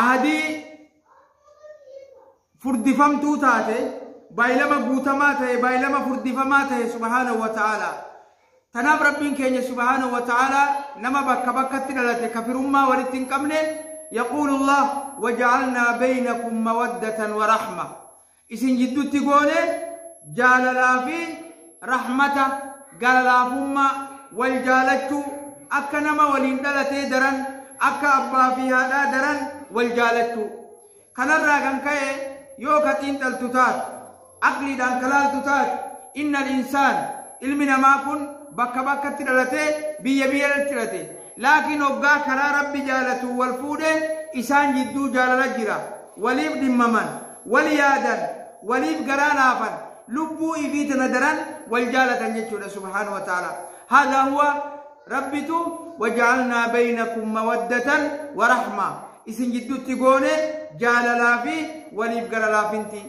Ahadii furdifamtuu taate, baay'ilama guutamaa ta'e, baay'ilama furdifamaa ta'e subhaanahu wa ta'ala. Tanaaf Rabbiin keenya subhaanahu wa ta'ala nama bakka bakkatti dhalate kafirummaa walitti hin qabne, yaquulullah waja'alnaa baynakum mawaddatan wa rahma. Isin jidduutti goone jaalalaa fi rahmata, galalaafummaa, wal jaalachuu, akka nama waliin dhalatee daran, akka abbaa fi haadhaa daran wal jaalachuu. Kanarraa kan ka'e yoo ka xiinxaltu taate, aqliidhaan ka laaltu taate, innal insaan ilmi namaa kun bakka bakkatti dhalatee biyya biyyatti dhalate. Laakiin hoggaa karaa Rabbi jaalatu wal fuudhe isaan jidduu jaalala jira. Waliif dhimmaman, wal yaadan, waliif garaa laafan, lubbuu ifii tana daran wal jaalatan jechuudha subhaanahu wa ta'ala. Haadha huwa Rabbitu waja'alnaa baynakum mawaddatan wa rahma. Isin jidduutti goone jaalalaa fi waliif gara laafinti.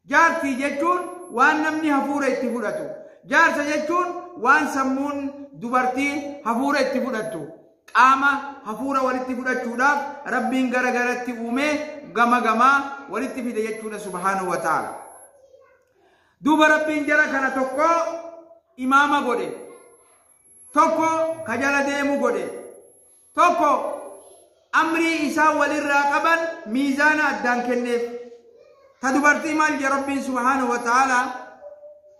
Jaartii jechuun waan namni hafuura itti fudhatu. Jaarsa jechuun waan sammuun dubartii hafuura itti fudhattu. Qaama hafuura walitti fudhachuudhaaf Rabbiin gara garatti uumee gama gamaa walitti fide jechuudha subhaanahu wa ta'ala. Duuba Rabbiin jara kana tokko imaama godhe. Tokko ka jala deemu godhe. Tokko amrii isaa walirraa qaban miizaana addaan kenneef. Ta dubartii maal jedhe Rabbiin subhaanahu wa ta'ala?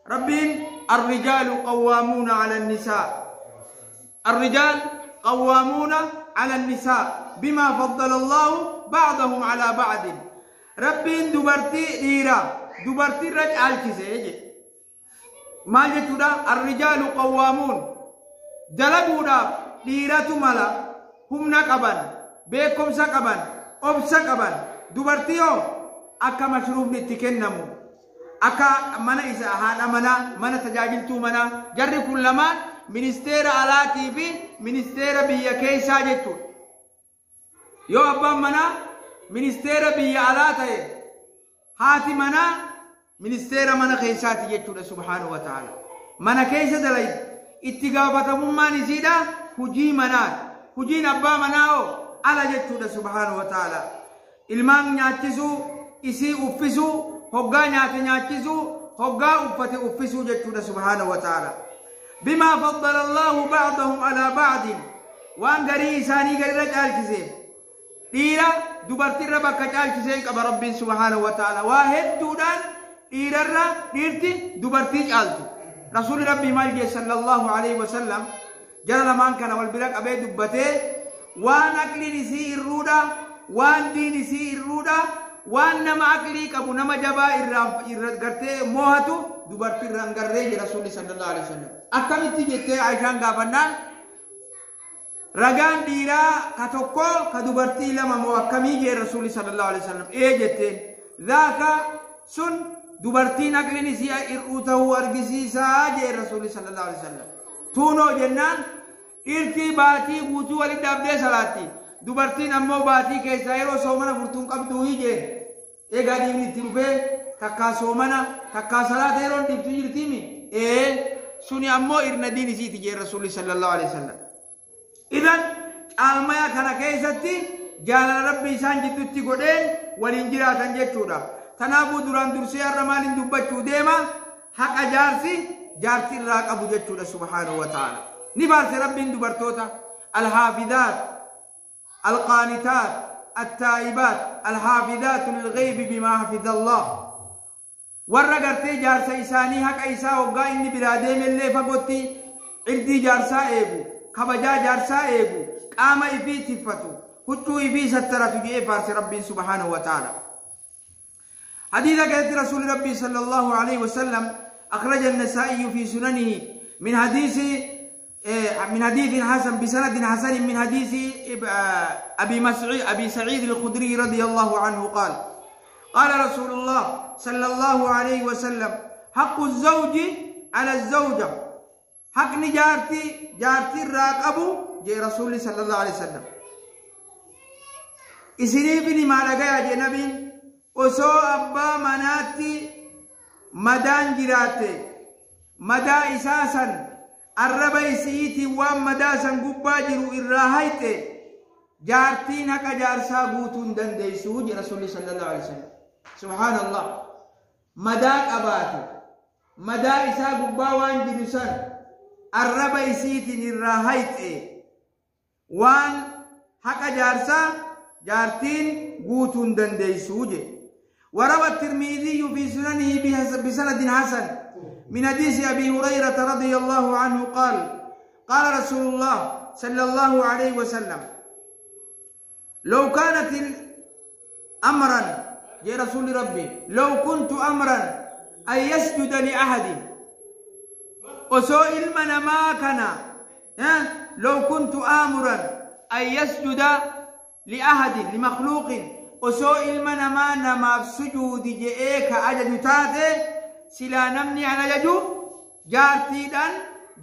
Rabbiin arrijaalu qawwaamuuna ala nisaa. Arrijaal qawwaamuuna ala nisaa bimaa faddala Allahu ba'dahum ala ba'din. Rabbiin dubartii dhiira dubartii irra caalchise jedhe. Maal jechuudha? Arrijaalu qawwaamuun dalaguudhaaf dhiiratu mala, humna qaban, beekumsa qaban, obsa qaban. Dubartii hoo akka mashruufni itti kennamu, akka mana isa haadha manaa, mana tajaajiltuu manaa, jarri kun lamaan ministeera alaatii fi ministeera biyya keessaa jechuudha. Yoo abbaan manaa ministeera biyya alaa ta'e, haati manaa ministeera mana keessaati jechuudha subhaanahu wa ta'ala. Mana keessa dalaydi. Itti gaafatamummaan isiidha hujii manaati. Hujiin abbaa manaa hoo ala jechuudha subhaanahu wa ta'ala. Ilmaan nyaachisuu, isii uffisuu, hoggaa nyaate nyaachisuu, hoggaa uffate uffisuu jechuudha subhaanahu wa ta'ala. Bimaa faddala Allahu ba'dahum alaa ba'din, waan garii isaanii garirra caalchiseef. Dhiira dubartiirra bakka caalchiseen qaba Rabbiin subhaanahu wa ta'ala. Waa hedduudhaan dhiirarra dhiirti dubartii caaltu. Rasuulli Rabbii maal jedhe sallallahu alaihi wasallam? Jara lamaan kana wal bira qabee dubbatee, waan aqliin isii irruudha, waan diin isii irruudha, waan nama aqlii qabu nama jabaa irraa irra gartee moohatu dubartii irra hin garree jedhe Rasuulli sallallahu alaihi wasallam. Akkamitti jettee Aishaan gaafannaan, ragaan dhiiraa ka tokko ka dubartii lama moo akkamii jedhe Rasuulli sallallahu alaihi wasallam. Ee jetteen, zaaka sun dubartiin aqliin isii ir'uu ta'uu argisiisaa jedhe Rasuulli sallallahu alaihi wasallam. Tuunoo jennaan, dhiirtii baatii guutuu walitti dhaabdee salaatti. Dubartiin ammoo baatii keessaa yeroo soomana furtuun qabduu jeen. Egaa dhiigni itti dhufee takkaa soomana takkaa salaata yeroon dhiiftu jirtiimi. Ee suni ammoo irna diin isiiti jeen Rasuulli sallallahu alaihi wasallam. Idan caalmaya kana keessatti jaalala Rabbi isaan jidduutti godheen waliin jiraatan jechuudha. Kanaafuu duraan dursee har'a maaliin dubbachuu deema? Haqa jaarsi jaarti irraa qabu jechuudha subhaanahu wa ta'ala. Ni faarse Rabbiin dubartoota alhaafidaat, alqaanitaat, attaa'ibaat, alhaafidaatu lilghaybi bimaa hafizallah. Warra gartee jaarsa isaanii haqa isaa hoggaa inni biraa deemellee fagootti cirdii jaarsaa eegu, kabajaa jaarsaa eegu, qaama ifii tiffatu, huccuu ifii sattaratu jedhee faarse Rabbiin subhaanahu wa ta'ala. حديث كانت رسول ربي صلى الله عليه وسلم أخرج النسائي في سننه من حديث حسن بسند حسن من حديث أبي سعيد الخدري رضي الله عنه قال: قال رسول الله صلى الله عليه وسلم: حق الزوج على الزوجة، حق جارتي جارتي الراقب جي رسول صلى الله عليه وسلم. إسريفني ما لقيا جي نبي osoo abbaa manaatti madaan jiraate, madaa isaa san arraba isiitiin waan madaa san gubbaa jiru irraa hayxe, Jaartiin haqa jaarsaa guutuu hin dandeessu jedha Rasuulli sallallahu alaihi wasallam. Subhaanallah. Madaa qabaate madaa isaa gubbaa waan jiru san arraba isiitiin irraa hayxe waan haqa jaarsaa jaartiin guutuu hin dandeessu jedhe. وروى الترمذي في سننه بسند حسن من حديث أبي هريرة رضي الله عنه قال قال رسول الله صلى الله عليه وسلم لو كانت أمرا يا رسول ربي لو كنت أمرا أن يسجد لأحد وسوء المن ما كان، لو كنت آمرا أن يسجد لأحد لمخلوق وسوء المن ما نما في سجود جئك أجد تاتي سلا نمني على ججو جارتي دان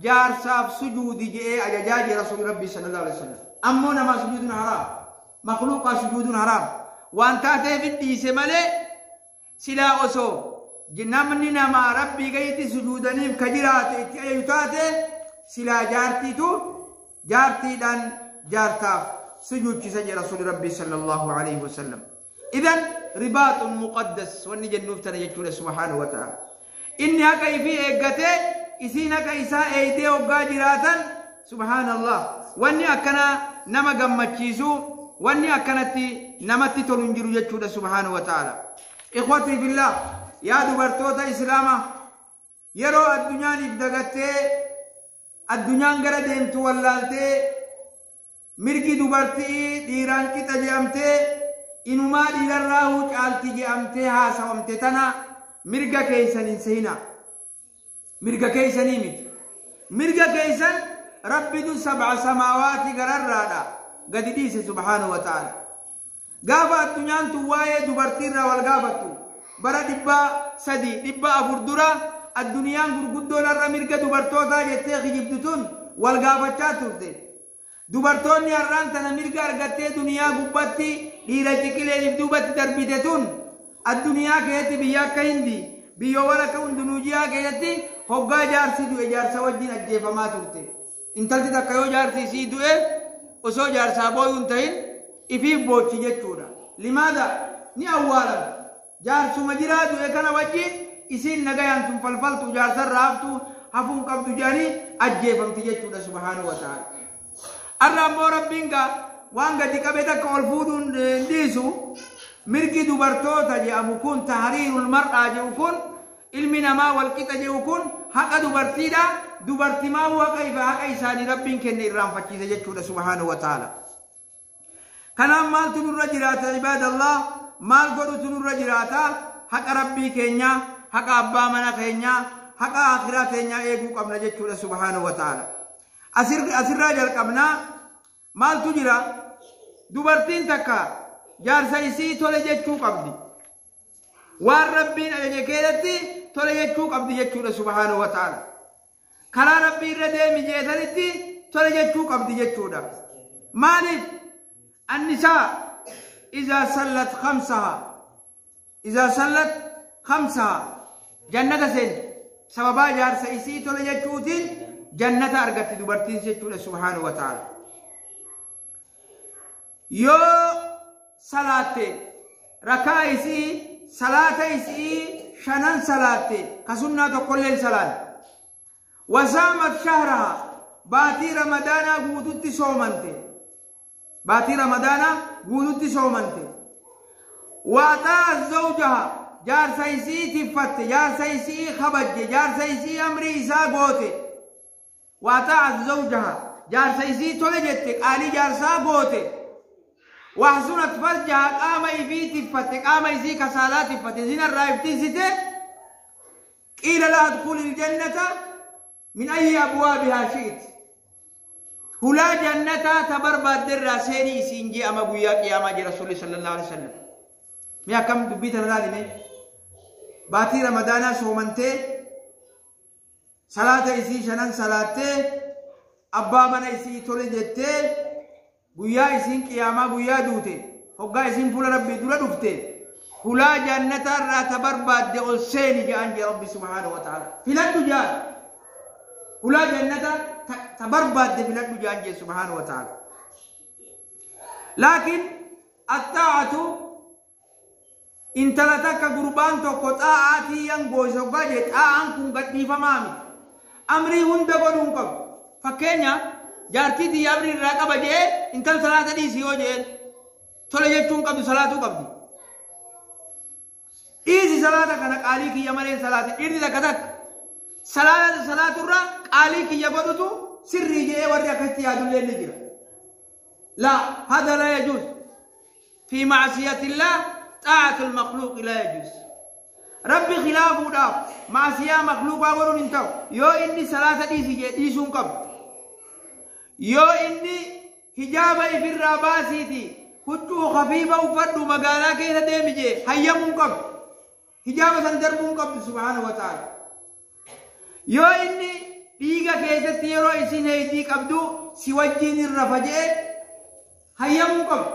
جار صاف سجود جئ أججاج رسول ربي صلى الله عليه وسلم. أمونا ما سجود حرام مخلوق سجود حرام وان تاتي في الديس ملي سلا أسو جنمني نما ربي قيت سجودني كجرات أججتاتي سلا جارتي تو جارتي دان جارتاف سجود كسج رسول ربي صلى الله عليه وسلم. إذن رباط مقدس ونجن نفتنا يجول سبحانه وتعالى. إني هكا في إيقاتي إسين هكا إساء إيدي وقاجراتا سبحان الله. واني أكنا نما قمتشيسو واني أكنتي نمتي تلنجر يجول سبحانه وتعالى. إخوتي في الله يا دبرتوتا إسلاما يرو الدنيا نفدقتي الدنيا نقردين تولالتي mirgi dubartii dhiiraan qixa je'amtee inumaa dhiirarraa caalti je'amtee haasawamte tana mirga keessan hin seenaa. Mirga keessanii miti. Mirga keessan rabbitu sab'a samaawaati gararraadha gadi dhiise subhaanahu wa ta'ala. Gaafa addunyaan tun waa'ee dubartiirraa wal gaafattu bara 300 400 dura addunyaan gurguddoon har'a mirga dubartootaa jettee kijibdu tun wal gaafachaa turte. Dubartoonni har'aan tana mirga argattee duniyaa gubbatti dhiira ciqileeniif duubatti darbite tun addunyaa keessatti biyya akka Hindii biyyoowwan akka Indunuujiyaa keessatti hoggaa jaarsi du'e jaarsa wajjin ajjeefamaa turte. Intalti takka yoo jaarsi isii du'e osoo jaarsaa booyuu hin ta'in ifiif boochi jechuudha. Limaadha ni awwaalama. Jaarsuma jiraa du'e kana wajjin isiin nagayaan tun falfaltu jaarsarraa haftu hafuun qabdu jedhanii ajjeefamti jechuudha subhaanahu wa ta'ala. Arra ammoo rabbiin gaa waan gadi qabee takka ol fuudhuun dhiisu mirgi dubartoota jedhamu kun tahriirul mar'aa jedhu kun ilmi namaa wal qixa jedhu kun haqa dubartiidha. Dubartimaa haqa isaanii rabbiin kenne irraanfachiise jechuudha subhaanahu wa ta'ala. Kanaaf maaltu nurra jiraata ibaadallah? Maal godhutu nurra jiraata? Haqa rabbii keenyaa, haqa abbaa mana keenyaa, haqa akhiraa keenyaa eeguu qabna jechuudha subhaanahu wa ta'ala. Asirraa jalqabnaa maaltu jira? Dubartiin takka jaarsa isii tole jechuu qabdi. Waan rabbiin ajaje keessatti tole jechuu qabdi jechuudha subhaanahu wa ta'ala. Karaa rabbii irra deemi jeetanitti tole jechuu qabdi jechuudha. Maaliif? Annisaa izaa sallat khamsaha izaa sallat khamsaha jannata seenti. Sababaa jaarsa isii tole jechuutiin jannata argatti dubartiin jechuudha subhaanahu wa ta'ala. Yoo salaatte rakaa isii salaata isii shanan salaatte ka sunnaa tokkollee salaanne. Wasaamat shahraha baatii ramadaanaa guututti soomante. Baatii ramadaanaa guututti soomante. Waaxaa zawjaha jaarsa isii tiffatte jaarsa isii kabajje jaarsa isii amrii isaa goote. وأطاعت زوجها جارسا إسي تولجت قالي جارسا قوتي وحسنت فرجها قام إفي تفت قام إسي كسالات تفت زين الرائب تيسيتي قيل لها ادخل الجنة من أي أبوابها شئت هلا جنة تبرباد در سيني سينجي أما بويا قياما جي رسول صلى الله عليه وسلم ميا كم دبيت الرالي باتي رمضانا سومنتي صلاة إسي شنان صلاة أبا من إسي تولي جتة بويا إسين قياما بويا دوتي هقا إسين فول ربي دولا دوفتي هلا جنة را تبرباد دي ألسيني جان جي ربي سبحانه وتعالى فلان جان هلا جنة تبرباد دي فلان جان جي سبحانه وتعالى. Laakiin attaa'atu intala takka gurbaan tokko xaa'aa tiyyan goosa hoggaa jee, xaa'aan kun gadhiifamaa miti. Amrii hunda godhuu hin qabu. Fakkeenya, jaartii tiyya amrii irraa qaba jee intal salaata dhiisi yoo jeen, tole jechuu hin qabdu, salaatuu qabdi. Dhiisi salaata kana, qaalii kiyya malee salaati. Dhiirri takka takka salaata salaaturra qaalii kiyya godhutu sirrii jee warri akkasitti yaadullee ni jira. لا، هذا لا يجوز في معصية الله. طاعة المخلوق لا يجوز. ربي خلافه داف معصية مخلوق أقولون انتو. yoo inni salaata dhiisi jee, dhiisuun qabu. Yoo inni hijaaba ifirraa baasiiti huccuu khafiifa uffadhu magaalaa keessa deemi jee, hayyamuun qabu. Hijaaba san darbuun qabdu, subhaanahu wa ta'ala. Yoo inni dhiiga keessatti yeroo isin heeydii qabdu si wajjiin irra fajee, hayyamuu qabu.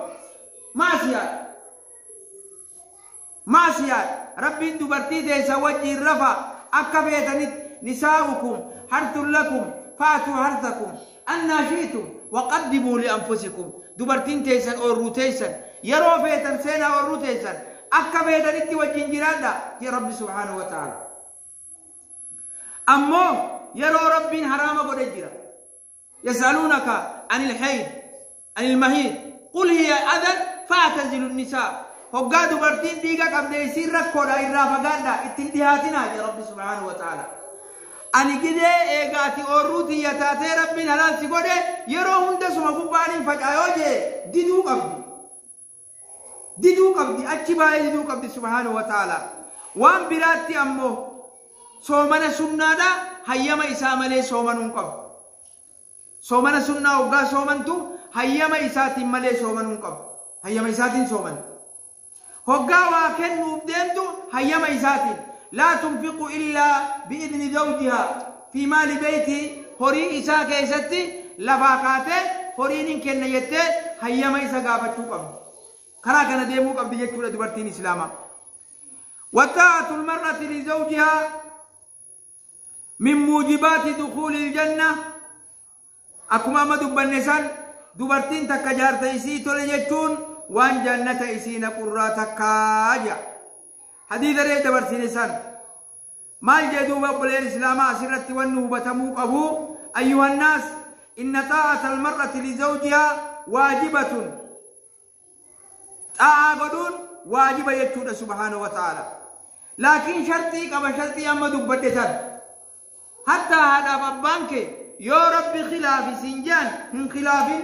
Maasiyaadha, maasiyaadha. Rabbiin dubartii teessa wajjiin rafa akka feetanitti. نساؤكم حرث لكم فأتوا حرثكم أنى شئتم وقدموا لأنفسكم. Dubartiin teessan oorruu teessan, yeroo feetan seenaa oorruu teessan, akka feetanitti wajjin jiraadha jee Rabbi subhaanahu wa ta'ala. Ammoo yeroo Rabbiin haraama godhe jira. يسألونك عن الحيض عن المحيض قل هي أذى فاعتزلوا النساء. Hoggaa dubartiin dhiiga qabde isiin rakkoodha, irraa fagaadha, ittiin dhihaatinaa jee Rabbi subhaanahu wa ta'ala. Ani gidee eegaati oorruu tiyya taatee Rabbiin halaal si godhe, yeroo hunda suma gubbaaniin facaa yoo jee, diduu qabdi, diduu qabdi, achi baay'ee diduu qabdi, subhaanahu wa ta'ala. Waan biraatti ammoo soomana sunnaadha hayyama isaa malee soomanuu hin qabu. Soomana sunnaa hoggaa soomantu hayyama isaatiin malee soomanuu hin qabu. Hayyama isaatiin sooman. Hoggaa waa kennuuf deemtu hayyama isaatiin. لا تنفق إلا بإذن زوجها في مال بيته. Horii isaa keessatti lafaa kaatee horiin hin kenna jettee hayyama isa gaafachuu qabdi. Karaa kana deemuu qabdi jechuudha dubartiin islaamaa. وطاعة المرأة لزوجها من موجبات دخول الجنة. Akkuma amma dubbanne san, dubartiin takka jaarta isii tole jechuun waan jannata isii naqurraa takkaa jea. Hadiisa ree dabarsine san maal jee duuba? Obboleen islaamaa, asirratti wanni hubatamuu qabu, أيها الناس، إن طاعة المرأة لزوجها واجبة. Xaa'aa godhuun waajiba jechuudha, subhaanahu wa ta'ala. Laakiin shartii qaba, shartii amma dubbadhe san. Hattaa haadhaaf abbaan kee yoo Rabbi khilaafi siin jean, hin khilaafin.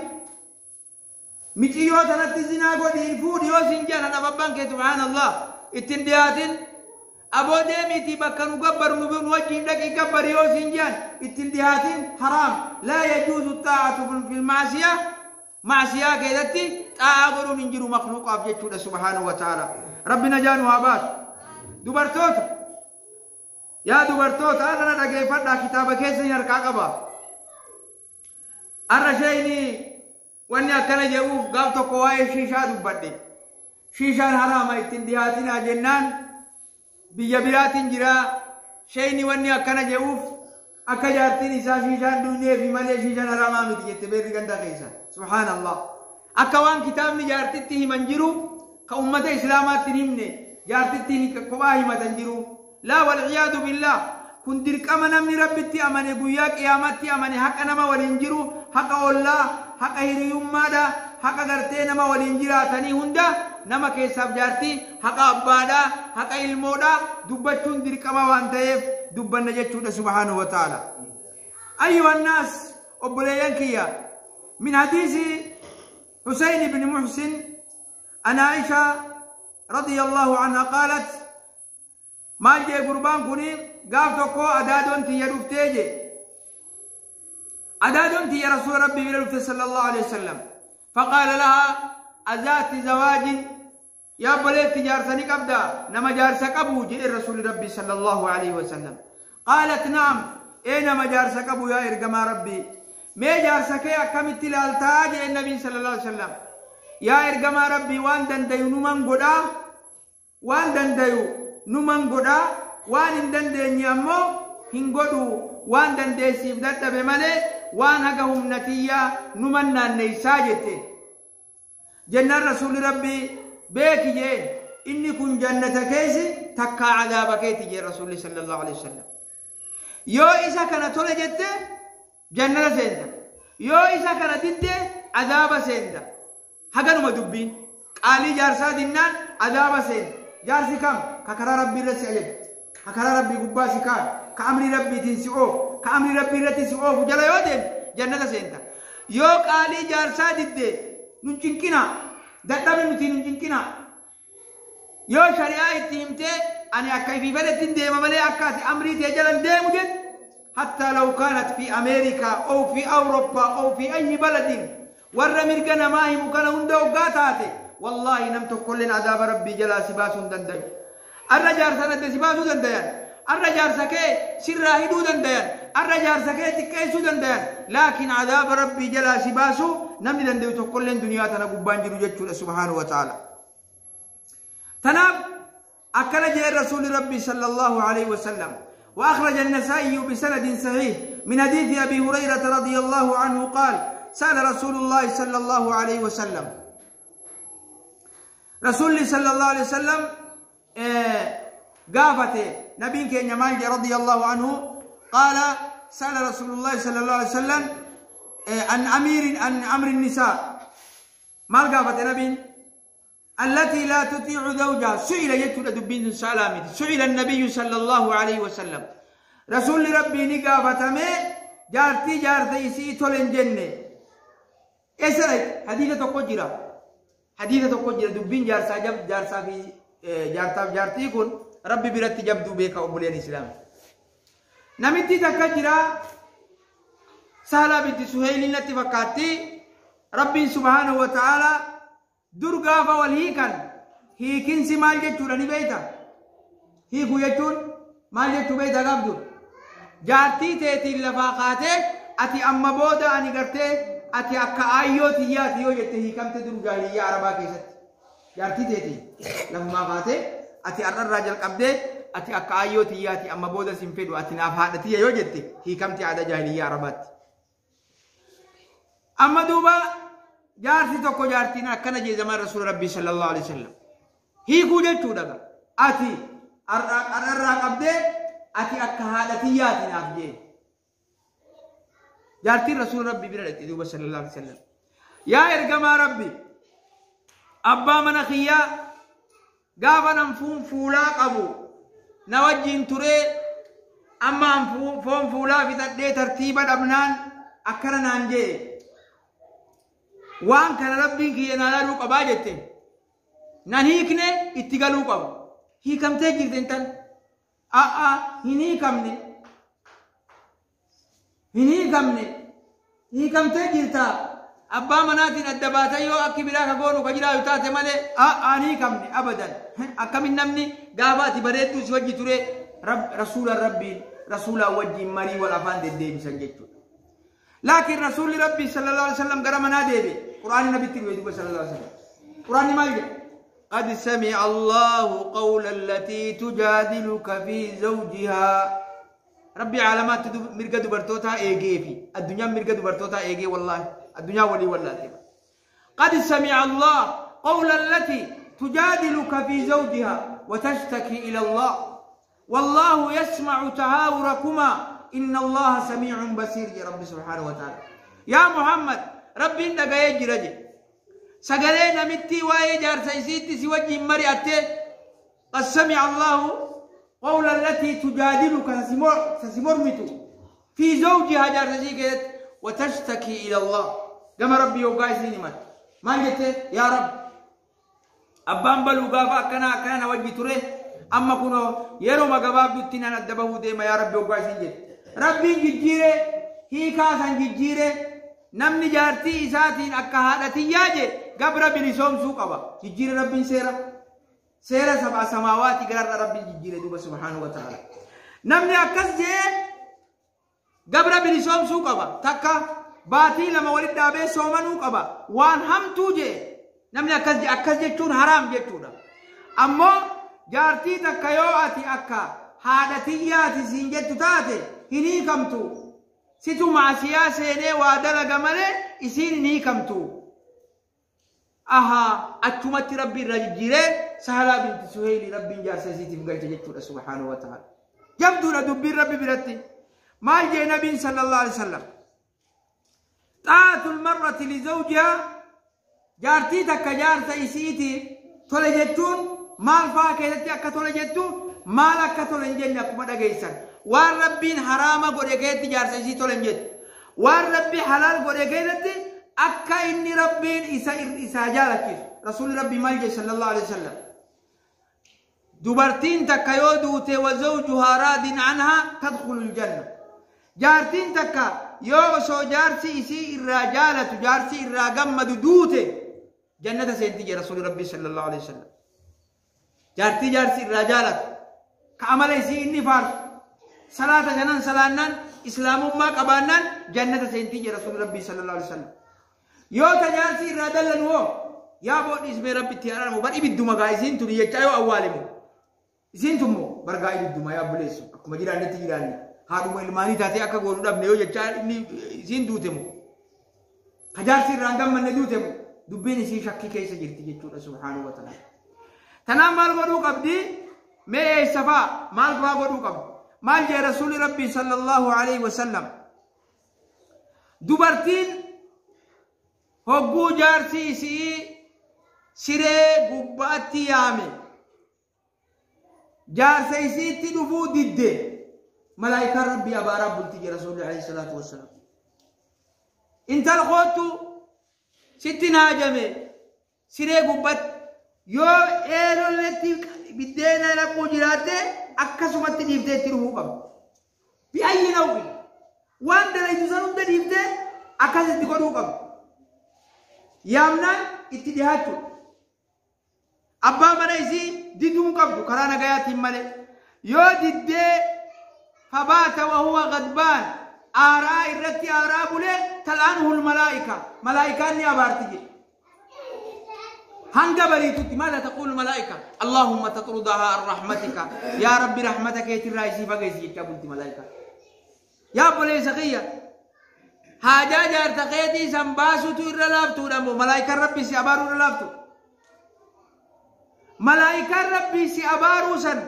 Miciyyoo tanatti zinaa godhi, fuudhi yoo siin jean haadhaaf abbaan kee, subhaanallah, ittiin dhiyaatin. Aboo deemiitii bakka nu gabbaru nu wajjin dhaqii gabbari yoo siin jean, ittiin dhiyaatin, haraam. لا يجوز الطاعة في المعصية. Macsiyaa keessatti xaa'aa godhuun hin jiru makluuqaaf jechuudha, subhaanahu wa ta'ala. Rabbi najaa nu haa baasu. Dubartoota, yaa dubartoota, har'a dhageeffadhaa, kitaaba keessa hin harkaa qaba. Har'a sheeyni wanni akkana jedhuuf, gaaf tokko waa'ee shiishaa dubbadhe. Shiishaan haraama, ittiin dhiyaatinaa jennaan, biyya biraatiin jira, sheeyni wanni akkana jedhuuf akka jaartiin isaa shiishaan duuneefi malee shiishaan haraamaa miti jette beerri ganda keessa. Subhaanallah. Akka waan kitaabni jaartitti himan jiru ka ummata islaamaatti hin himne, jaartitti kophaa himatan jiru. لا والعياذ بالله. Kun dirqama namni Rabbitti amane, guyyaa qiyaamatti amane, haqa nama waliin jiru, haqa ollaa, haqa hiriyummaadha, haqa gartee nama waliin jiraatanii hunda, nama keessaaf jaartii, haqa abbaadha, haqa ilmoodha dubbachuun dirqama waan ta'eef dubbanna jechuudha, subhaanahu wa ta'ala. أيها الناس، obboleeyyan kiyya، من حديث حسين بن محسن عن عائشة رضي الله عنها قالت، maal jee gurbaan kuni? Gaaf tokko adaadoon tiyya dhuftee jee. Adaadoon tiyya rasuula Rabbii bira dhufte صلى الله عليه وسلم. فقال لها: أذات زواج؟ Yaa obboleetti, jaarsani qabda? Nama jaarsa qabu jedhe rasuuli Rabbii صلى الله عليه وسلم. قالت: نعم، ee, nama jaarsa qabu yaa ergamaa Rabbii. Mee jaarsa kee akkamitti ilaaltaa? Jedhe nabiin صلى الله عليه وسلم. Yaa ergamaa Rabbii, waan dandayu numan godhaa, waan dandayu numan godhaa, waan hin dandeenye ammoo hin godhu, waan dandeessiif dadhabe malee waan haga humnatiyyaa numan naanneeysaa jette. Jennaan Rasuulli Rabbii beeki jee, inni kun jannata keessi takkaa cadaaba keeti jee Rasuulli sallallahu alaihi wasallam. Yoo isa kana tole jette jannata seenta, yoo isa kana didde adaaba seenta. Haganuma dubbiin. Qaalii jaarsaa dinnaan adaaba seenta. Jaarsi kam? Ka karaa Rabbii irra si ajaju, ka karaa Rabbii gubbaa si kaa'u, ka amrii Rabbiitiin si oofu, ka amrii Rabbii irratti si oofu jala yoo deemte jannata seenta. Yoo qaalii jaarsaa didde, nun cinqinaa, dadhabni nuti nun cinqinaa. Yoo shari'aa itti himtee ani akka ifii fedhetti deema malee akka ati amrii tee jalan deemu jette, حتى لو كانت في أمريكا أو في أوروبا أو في أي بلد warra mirga namaa himu kana hunda hoggaa taate, wallaahi nam tokkolleen azaaba Rabbii jalaa si baasuu hin dandayu. Arra jaarsan adda si baasuu dandayan, arra jaarsa kee sirraa hidhuu dandayan, arra jaarsa kee xiqqeessuu dandayan, laakiin azaaba Rabbii jalaa si baasuu namni dandayu tokkolleen duniyaa tana gubbaan jiru jechuudha subhaanahu wa ta'ala. Tanaaf akkana jee Rasuulli Rabbii sallallahu alaihi wasallam. وأخرج النسائي بسند صحيح من حديث أبي هريرة رضي الله عنه قال: سأل رسول الله صلى الله عليه وسلم، رسول صلى الله عليه وسلم قافته نبي كين مالك رضي الله عنه قال: سأل رسول الله صلى الله عليه وسلم عن أمير عن أمر النساء. مال قافته نبي؟ التي لا تطيع زوجها. سئل يتولى دبين سلامت، سئل النبي صلى الله عليه وسلم، رسول ربي نقافتمي جارتي جارتي سي تولن جنة اسرت. حديثة تقجرة، حديثة تقجرة. دبين جارسا جب جارسا في جارتا جارتي كن ربي برت جب دوبيك أبولين الإسلام. نمتي تكجرة سهلة بنت سهيل نتي فكاتي. ربي سبحانه وتعالى dur gaafa wal hiikan, hiikinsi maal jechuudha ni beeyta? Hiikuu jechuun maal jechuu beeyta? Qabdu jaartii teetiin lafaa kaatee ati amma booda ani gartee ati akka aayyoo tiyyaati yoo jette hiikamte. Dur jaahiliyyaa Arabaa keessatti jaartii teetiin lafumaa kaatee ati har'arraa jalqabdee ati akka aayyoo tiyyaati, amma booda sin fedhu, ati naaf haadha tiyya yoo jette hiikamte aadaa jaahiliyyaa Arabaatti. Amma duuba jaarsi tokko jaartiin akkana jee zaman Rasuula Rabbii sallallahu alaihi wasallam. Hiikuu jechuudha ati har'arraa qabdee ati akka haadha tiyyaati naaf jee. Jaartiin Rasuula Rabbii bira dhaqxe duuba sallallahu alaihi wasallam. Yaa ergamaa Rabbi, abbaa mana kiyyaa gaafa nan fuun fuulaa qabu na wajjin turee, amma an foon fuulaa fixadhee tartiiba dhabnaan akkana naan jee, waan kana Rabbiin kiyya naa laaluu qabaa jette. Nan hiikne, itti galuu qaba. Hiikamtee jirte intal? A'a, hin hiikamne, hin hiikamne. Hiikamtee jirta, abbaa manaatiin adda baatee yoo akki biraa ka goonu ka jiraatu taate malee. A'a, hin hiikamne abadan. Akkamin namni gaafa ati bareedduu si wajji ture? Rasuula Rabbiin rasuulaa wajjiin marii wal afaan deddeebisan jechuudha. Laakiin Rasuulli Rabbii sallallahu alaihi wasallam gara manaa deebi. Quraanni nabitti dhufe duuba sallallahu alaihi wasallam. Quraanni maal jedha? قد سمع الله قول التي تجادلك في زوجها. ربي علامات مرقة دبرتوتا ايجي في الدنيا، مرقة dubartootaa eegee، والله الدنيا ولي والله. قد سمع الله قول التي تجادلك في زوجها وتشتكي إلى الله والله يسمع تهاوركما إن الله سميع بصير. يا رب سبحانه وتعالى، يا محمد، ربي إنك يجرج sagalee namittii waa'ee jaarsa isiitti si wajjin mari'atte. قد سمع الله قول التي تجادلك، سسمرمت، في زوجها، جارsa isii keessatti، وتشتكي إلى الله، gama Rabbii hoggaa isiin himate maal jette? Yaa Rabbi, abbaan baluu gaafa akkana akkana na wajji ture, amma kunoo yeroo gabaabdutti nan adda bahuu deema yaa Rabbi hoggaa isiin jette, Rabbiin jijjiire, hiikaa san jijjiire. Namni jaartii isaatiin akka haadha tiyyaa je gabra bilisoomsuu qaba. Jijjiire Rabbiin seera, seera saba samaawaati gararra Rabbiin jijjiire duuba subhaanahu wa ta'ala. Namni akkas jee gabra bilisoomsuu qaba, takka baatii 2 walitti dhaabee soomanuu qaba. Waan hamtuu jee namni akkas je, akkas jechuun haraam jechuudha. Ammoo jaartii takka yoo ati akka haadha tiyyaati siin jettu taate hin hiikamtu. Situ maasiyaa seenee waa dalaga malee isiin hin hiikamtu. Ahaa achumatti Rabbi irraa jijjiiree Sahalaa binti Suheeli Rabbiin jaarsa isiitiif galche jechuudha subhaanahu wa ta'ala. Jabduudha dubbiin Rabbi biratti. Maal jee Nabiin sallallahu alaihi wasallam? Xaatul mar'ati li zawjihaa, jaartii takka jaarsa isiitiif tole jechuun maal fa'aa keessatti akka tole jettu, maal akka tole hin jenne akkuma dhageessan. Waan Rabbiin haraama godhe keessatti jaarsa isii tole hin jettu. Waan Rabbi halaal godhe keessatti akka inni Rabbiin isa isaa jaalachiisu. Rasuulli Rabbii maal jedhe sallallahu alaihi wasallam? Dubartiin takka yoo duute wa zawjuhaa raadin anhaa tadkhulul janna. Jaartiin takka yoo osoo jaarsi isii irraa jaalatu, jaarsi irraa gammadu duute jannata seenti jedhe Rasuulli Rabbii sallallahu alaihi wasallam. Jaartii jaarsi irraa jaalatu, ka amala isii inni faarsu, salaata shanan salaannaan, islaamummaa qabaannaan jannata seentii jedhe Rasuulli Rabbii sallallahu alaihi wasallam. Yoo ta jaarsi irraa dallanu hoo, yaa boodhi ismee Rabbi itti araaramu, bar ibidduma gaa isiin tuni jechaa yoo awwaalemu. Isiin tun moo bargaa ibidduma yaa obboleessu, akkuma jiraannetti jiraanne, haadhuma ilmaanii taatee akka goonu dhabne yoo jechaa inni isiin duute moo, ka jaarsi irraa hin gammanne duute moo, dubbiin isii shakkii keessa jirti jechuudha subhaanahu wa ta'ala. Tanaaf maal godhuu qabdi? Mee eessa faa maal faa godhuu qabdi? Maal jee Rasuulli Rabbii sallallahu alaihi wasallam? Dubartiin hogguu jaarsi isii siree gubbaatti yaame jaarsa isiitti dhufuu didde, malaayikaan Rabbii abaaraa bulti jee Rasuulli alayhi salaatu wassalaam. Intal koottu sitti naajame siree gubbatti yoo eelolletti biddeena naquu jiraatte akkasumatti dhiiftee itti dhufuu qabdi. Bi'ayyi naw'i waan dalaytu san hunda dhiiftee akkasitti godhuu qabdi. Yaamnaan itti dhihaachuu. Abbaa mana isii diduu hin qabdu karaa nagayaatiin malee. Yoo diddee fabaata wa huwa gadbaan, aaraa irratti aaraa bulee, tal'aanuhul malaa'ika, malaa'ikaan ni abaarti jedhe. Hanga bariitutti maala taquulu malaa'ika? Allahumma taxrudahaa an rahmatika, yaa Rabbi rahmata keetirraa isii fageessi jechaa bulti malaa'ikaa. Yaa obboleessa kiyya, haajaa jaarta keetii san baasutu irra laaftuudha moo malaa'ikaan Rabbi si abaaruu irra laaftu? Malaa'ikaan Rabbii si abaaruu san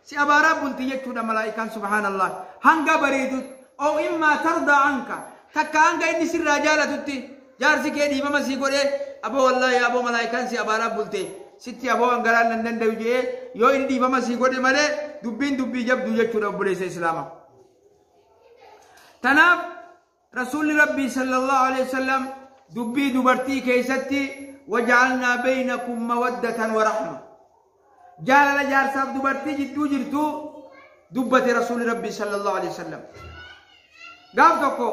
si abaaraa bulti jechuudha malaa'ikaan, subhaanallah, hanga bariitutti. Oo immaa tardaa anka, takka hanga inni sirraa jaalatutti, jaarsi kee dhiifama sii godhee, aboo wallaahi aboo malaa'ikaan si abaaraa bulte sitti, aboo hangaraan nan dandayu jedhee yoo inni dhiifama sii godhe malee, dubbiin dubbii jabduu jechuudha obboleessa islaamaa. Tanaaf Rasuulli Rabbii sallallahu alaihi wasallam dubbii dubartii keessatti waja'alnaa baynakum mawaddatan wa rahma. Jaalala jaarsaaf dubartii jidduu jirtu dubbate Rasuulli Rabbii sallallahu alaihi wasallam. Gaaf tokko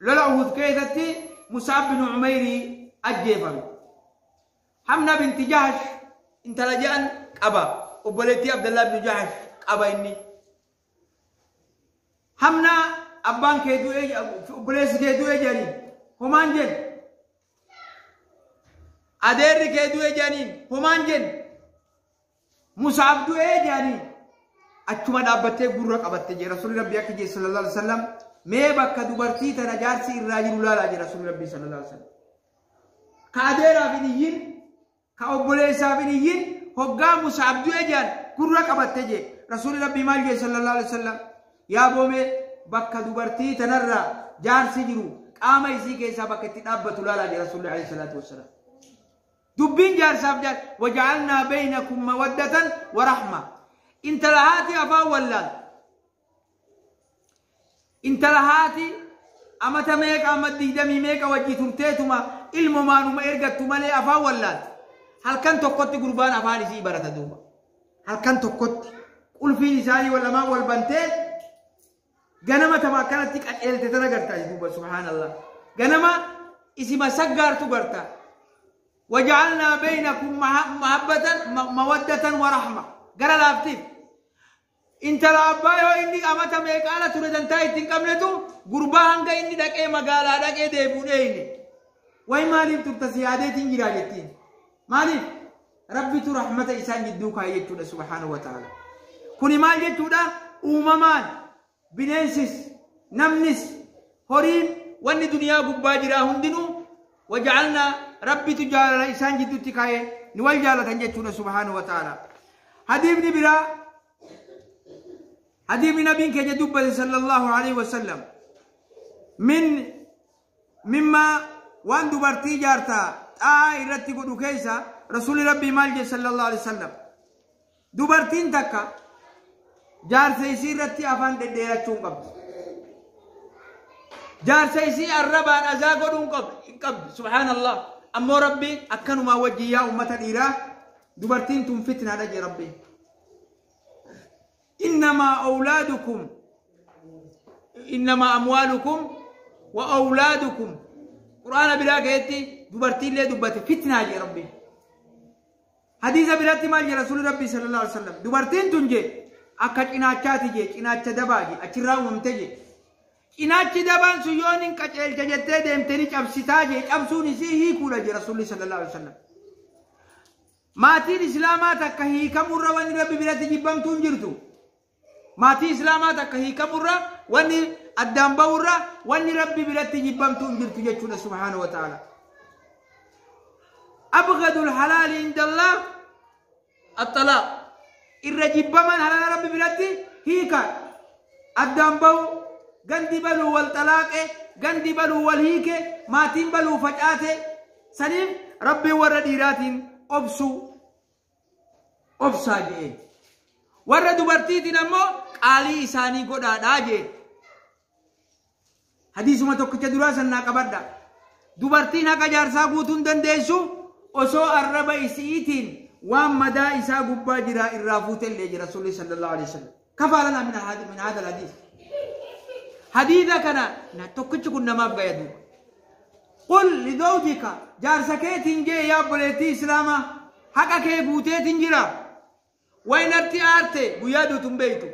lola Uhud keessatti Mus'ab bin Umayrii ajjeefame. Hamna binti Jahash intala je'an qaba. Obboleettii Abdallah bin Jahash qaba inni. Hamna abbaan kee du'ee, obboleessi kee du'ee jedhaniin homaan jennu. Adeerri kee du'ee jedhaniin homaan jennu. Mus'ab du'ee jedhaniin achuma dhaabbattee gurra qabatte jee Rasuulli Rabbii akka jee sallallahu alaihi wasallam, mee bakka dubartii tana jaarsi irraa jiru laalaa jee Rasuulli Rabbii sallallahu alaihi wasallam. Ka adeeraaf hin iyyin, ka obboleessaaf hin iyyin, hoggaa Mus'ab du'e jedhan gurra qabatte jee Rasuulli Rabbii maal jee sallallahu alaihi wasallam? Yaa boomee, bakka dubartii tanarraa jaarsi jiru qaama isii keessaa bakka itti dhaabbatu laalaa jee Rasuulli alaihi salaatu wassalaam. Dubbiin jaarsaaf jaar waja'alnaa baynakum mawaddatan wa rahma. Intala haati afaan wallaaltu. Intala haati amata meeqa amma 20 meeqa wajji turteetuma ilmomaanuma ergattu malee afaan wallaaltu. Halkan tokkotti gurbaan afaan isii barata duuba. Halkan tokkotti qulfiin isaanii wal lamaan wal bantee ganama tama akkanatti qaceelte tana garta duuba, subhaanallah. Ganama isima saggaartu garta. Waja'alnaa baynakum mahabbatan mawaddatan wa rahma. Gara laaftiif. Intala abbaa yoo inni amata meeqa ala ture dantaa itti hin qabnetu gurbaa hanga inni dhaqee magaalaa dhaqee deebi'u dheeyne. Wayi maaliif turta, si yaadeetiin jiraa jettiin. Maaliif? Rabbitu rahmata isaan jidduu kaa'e jechuudha subhaanahu wa ta'ala. Kuni maal jechuudha? Uumamaan bineensis, namnis, horiin, wanni duniyaa gubbaa jiraa hundinuu Waja'alna rabbitu jaalala isaan jidduutti kaa'ee ni wal jaalatan jechuudha subhaanahu wa ta'ala. Hadiifni biraa hadiifni nabiin keenya dubbate sallallahu alaihi wasallam min mimma waan dubartii jaartaa xaa'aa irratti godhu keessa rasuulli rabbii maal jedhe sallallahu alaihi wasallam dubartiin takka jaarsa isii irratti afaan dhedheerachuu hin qabdu. Jaarsa isii arrabaan azaa godhuu hin qabdu subhaanallah. Ammoo rabbiin akkanumaa wajjin yaa ummata dhiiraa dubartiin tun fitnaadha jee rabbiin. Innamaa awlaadukum innamaa amwaalukum wa awlaadukum quraana biraa keessatti dubartiillee dubbate fitnaa jee rabbiin. Hadiisa biraatti maal jee rasuulli rabbii sallallahu alaihi wasallam dubartiin tun jee akka cinaachaati jee cinaacha dabaa jee achirraa uumamte jee. Cinaachi dabaan sun yoon hin qaceelcha jettee deemtee ni cabsitaa jee cabsuun isii hiikuudha jee rasuulli sallallahu alaihi wasallam. Maatiin islaamaa takka hiikamurra wanni rabbi biratti jibbamtuu hin jirtu. Maatii islaamaa takka hiikamurra wanni addaan ba'urra wanni rabbi biratti jibbamtuu hin jirtu jechuudha subhaanahu wa ta'ala. Abghadul halaali indallah axxalaaq. Irra jibbaman halaala rabbi biratti hiikaa addaan ba'u gandi baluu wal xalaaqe gandi baluu wal hiike maatiin baluu facaate saniif rabbiin warra dhiiraatiin obsuu obsaa jee warra dubartiitiin ammoo qaalii isaanii godhaadhaa jee. Hadiisuma tokkicha duraa sannaa qabadha. Dubartiin haqa jaarsaa guutuu hin dandeessu osoo arraba isiitiin waan madaa isaa gubbaa jira irraa fuutellee jira rasuulli sallallahu alaihi wasallam. Kafaa lanaa min haadha hadiis. Hadiisa kana tokkichi kun namaaf gaya duuba. Qul lidawjika jaarsa keetiin jee yaa obboleettii islaamaa haqa kee guuteetiin jira. Way natti aarte guyyaa duutu hin beektu.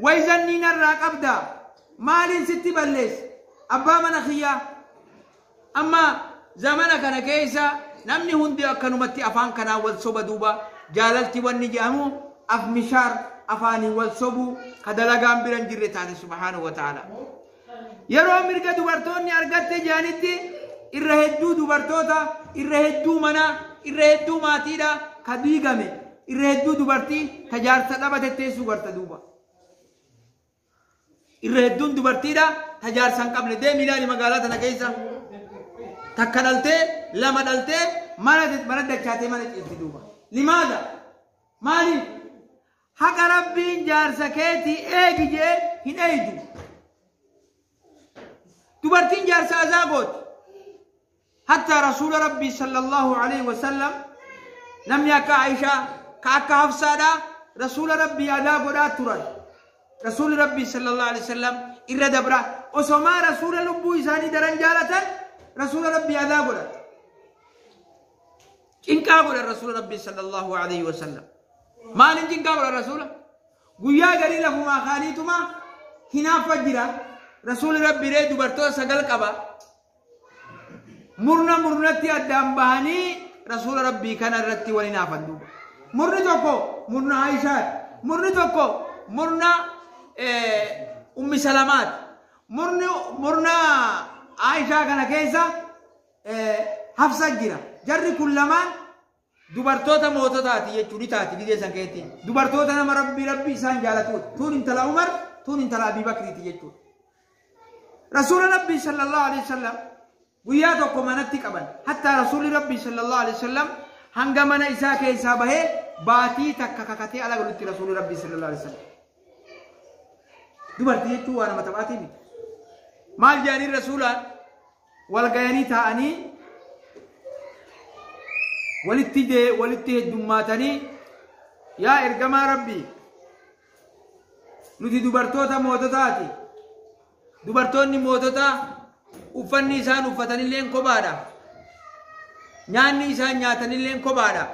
Way zannii narraa qabda. Maaliin sitti balleesse? Abbaa mana kiyyaa. Amma zamana kana keessa namni hundi akkanumatti afaan kanaa wal soba duuba jaalalti wanni jedhamu afmishaar afaanii wal sobuu ka dalagaan bira hin jirre taate subhaanahu wa ta'ala. Yeroo mirga dubartoonni argatte jedhanitti irra hedduu dubartoota irra hedduu manaa irra hedduu maatiidha ka diigame irra hedduu dubartii ta jaarsa dhabate teessuu garta duuba. Irra hedduun dubartiidha ta jaarsa hin qabne deemi ilaali magaalaa tana keessa. Takka dhaltee lama dhaltee mana dachaatee mana ciifti duuba. Limaadha? Maaliif? Haqa rabbiin jaarsa keetii eegi jee hin eeydu. Dubartiin jaarsa azaa gooti. Hatta rasuula rabbii sallallahu alaihi wasallam namni akka Aishaa ka akka Hafsaadhaa rasuula rabbii adaa godhaa turan. Rasuulli rabbii sallallahu alaihi wasallam irra dabra osomaa rasuula lubbuu isaanii daran jaalatan rasuula rabbii adaa godhan. Cinqaa godhan rasuula rabbii sallallahu alaihi wasallam. Maaliin cinqaa godhan rasuula? Guyyaa garii lafumaa kaaniituma hinaaffa jira. Rasuulli rabbii ree dubartoota 9 qaba. Murna murnatti addaan bahanii rasuula rabbii kana irratti wal hinaafan duuba. Murni tokko murna Aishaati. Murni tokko murna Ummi Salamaati. Murni murna Aishaa kana keessa Hafsa jira. Jarri kun lamaan dubartoota moototaati jechuun ni taati biyya san keessatti. Dubartoota nama rabbi rabbi isaan jaalatuudha. Tuun intala Umar, tuun intala Abii Bakriiti jechuudha. Rasuula Rabbii sallallahu alaihi wasallam guyyaa tokko manatti qaban. Hatta Rasuulli Rabbii sallallahu alaihi wasallam hanga mana isaa keessaa bahee baatii takka kakatee ala galutti Rasuulli Rabbii sallallahu alaihi wasallam. Dubartii jechuun waa nama taphaatii miti. Maal jedhanii Rasuulaan wal gayanii taa'anii walitti heddummaatanii yaa ergamaa Rabbii nuti dubartoota moototaati. Dubartoonni moototaa uffanni isaan uffatanilleen kophaadha. Nyaanni isaan nyaatanilleen kophaadha.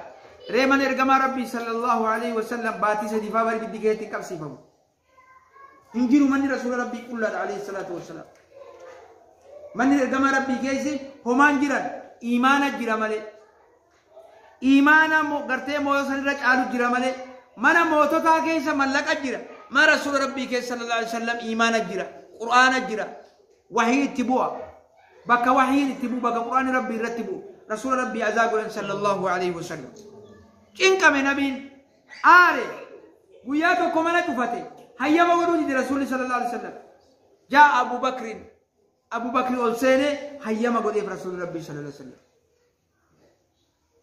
Reeman ergamaa Rabbii sallallahu alaihi wasallam baatii 3 faa bari biddi keessatti qabsiifamu. Hin jiru manni rasuula Rabbii qullaadha alayhi salaatu wassalaam. Manni ergamaa Rabbii keessi homaan jiran iimaana jira malee. Iimaana gartee mootota sanirra caalu jira malee. Mana moototaa keessa mallaqa jira. Mana rasuula Rabbii keessa sallallahu alaihi wasallam iimaana jira. Qur'aana jira. Wahii itti bu'a. Bakka wahiin itti bu'u, bakka Qur'aanni Rabbii irratti bu'u, Rasuula Rabbii azaa godhan sallallahu alaihi wasallam. Cinqame nabiin, aare, guyyaa tokko mana cufate, hayyama godhuu dide Rasuulli sallallahu alaihi wasallam. Jaa Abu Bakrin, Abu Bakri ol seene, hayyama godheef Rasuulli Rabbii sallallahu alaihi wasallam.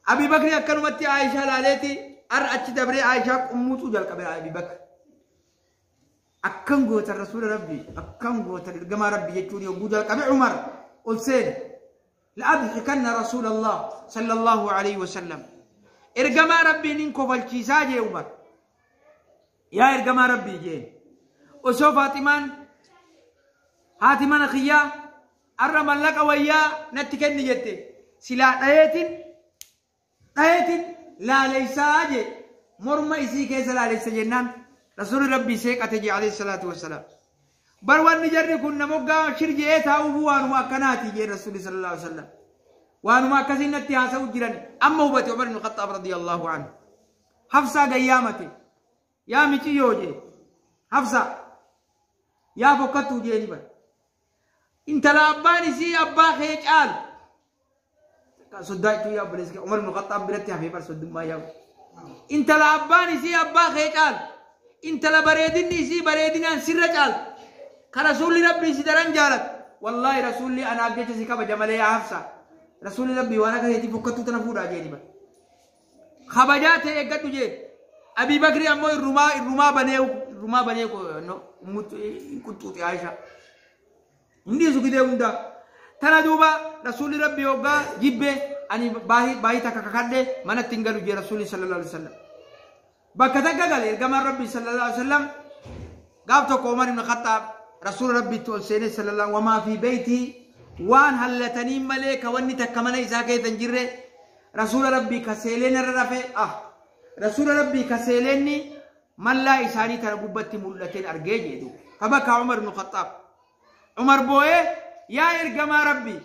Abi Bakri akkanumatti Aayishaa laaleeti arra achi dabree Aayishaa qummuuxuu jalqabe Abi Bakri. Akkam gootan Rasuula Rabbii, akkam gootan ergamaa Rabbii jechuun yogguu jalqabe Umar ol seene. La'adhikanna Rasuulallah sallallahu alaihi wasallam. Ergamaa Rabbiin hin kofalchiisaa jee Umar. Yaa ergamaa Rabbii jeen. Osoo Faaximaan haati mana kiyyaa arra mallaqa wayyaa natti kenni jette, silaa dhayeetin dhayeetin laaleysaa jee, morma isii keessa laaleysa jennaan Rasuulli Rabbii seeqate jee alayhi salaatu wassalaam. Bar wanni jarri kun namoggaa shir je'ee taa'uufuu waanuma akkanaati jee Rasuulli sallallahu alaihi wasallam. Waanuma akkasiin natti haasa'u jiran amma hubate Umar ibn Khattaab radiyallahu anhu. Hafsaa gayyaamate, yaa miciyyoo jee, Hafsaa yaa fokkattuu jeeni, bar intala abbaan isii abbaa kee caalu soddaa jechuu, yaa obboleessi kee Umar ibn Khattaab biratti hafee bar soddummaa, yaa intala abbaan isii abbaa kee caalu, intala bareedinni isii bareedinaan sirra caalu, ka Rasuulli Rabbii si daran jaalatu, wallaahi Rasuulli anaaf jecha si kabaja malee, yaa Hafsa, Rasuulli Rabbii waan akka keetii fokkattuu tana fuudhaa jeeni, bar kabajaa ta'e eeggadhu jeen. Abii Bakri ammoo irrumaa irrumaa banee irrumaa banee qunxuuxe Aisha. Hin dhiisu gidee hundaa. Tana duuba Rasuulli Rabbii hoggaa jibbe, ani baahii takka kakadhe manatti hin galu jee Rasuulli sallallahu alaihi wasallam. Bakka takka gale ergamaan Rabbii sallallahu alaihi wasallam gaaf tokko Umar ibn Khattaab Rasuula Rabbiitti ol seenee sallallahu wamaa fi beeytii waan hallatanii malee ka wanni takka mana isaa keessa hin jirre, Rasuula Rabbii ka seeleen irra rafe, ah, Rasuula Rabbii ka seeleenni mallaa isaanii tana gubbatti mul'ateen argee jedhu. Fabaka Umar ibn Khattaab. Umar boo'ee, yaa ergamaa Rabbii,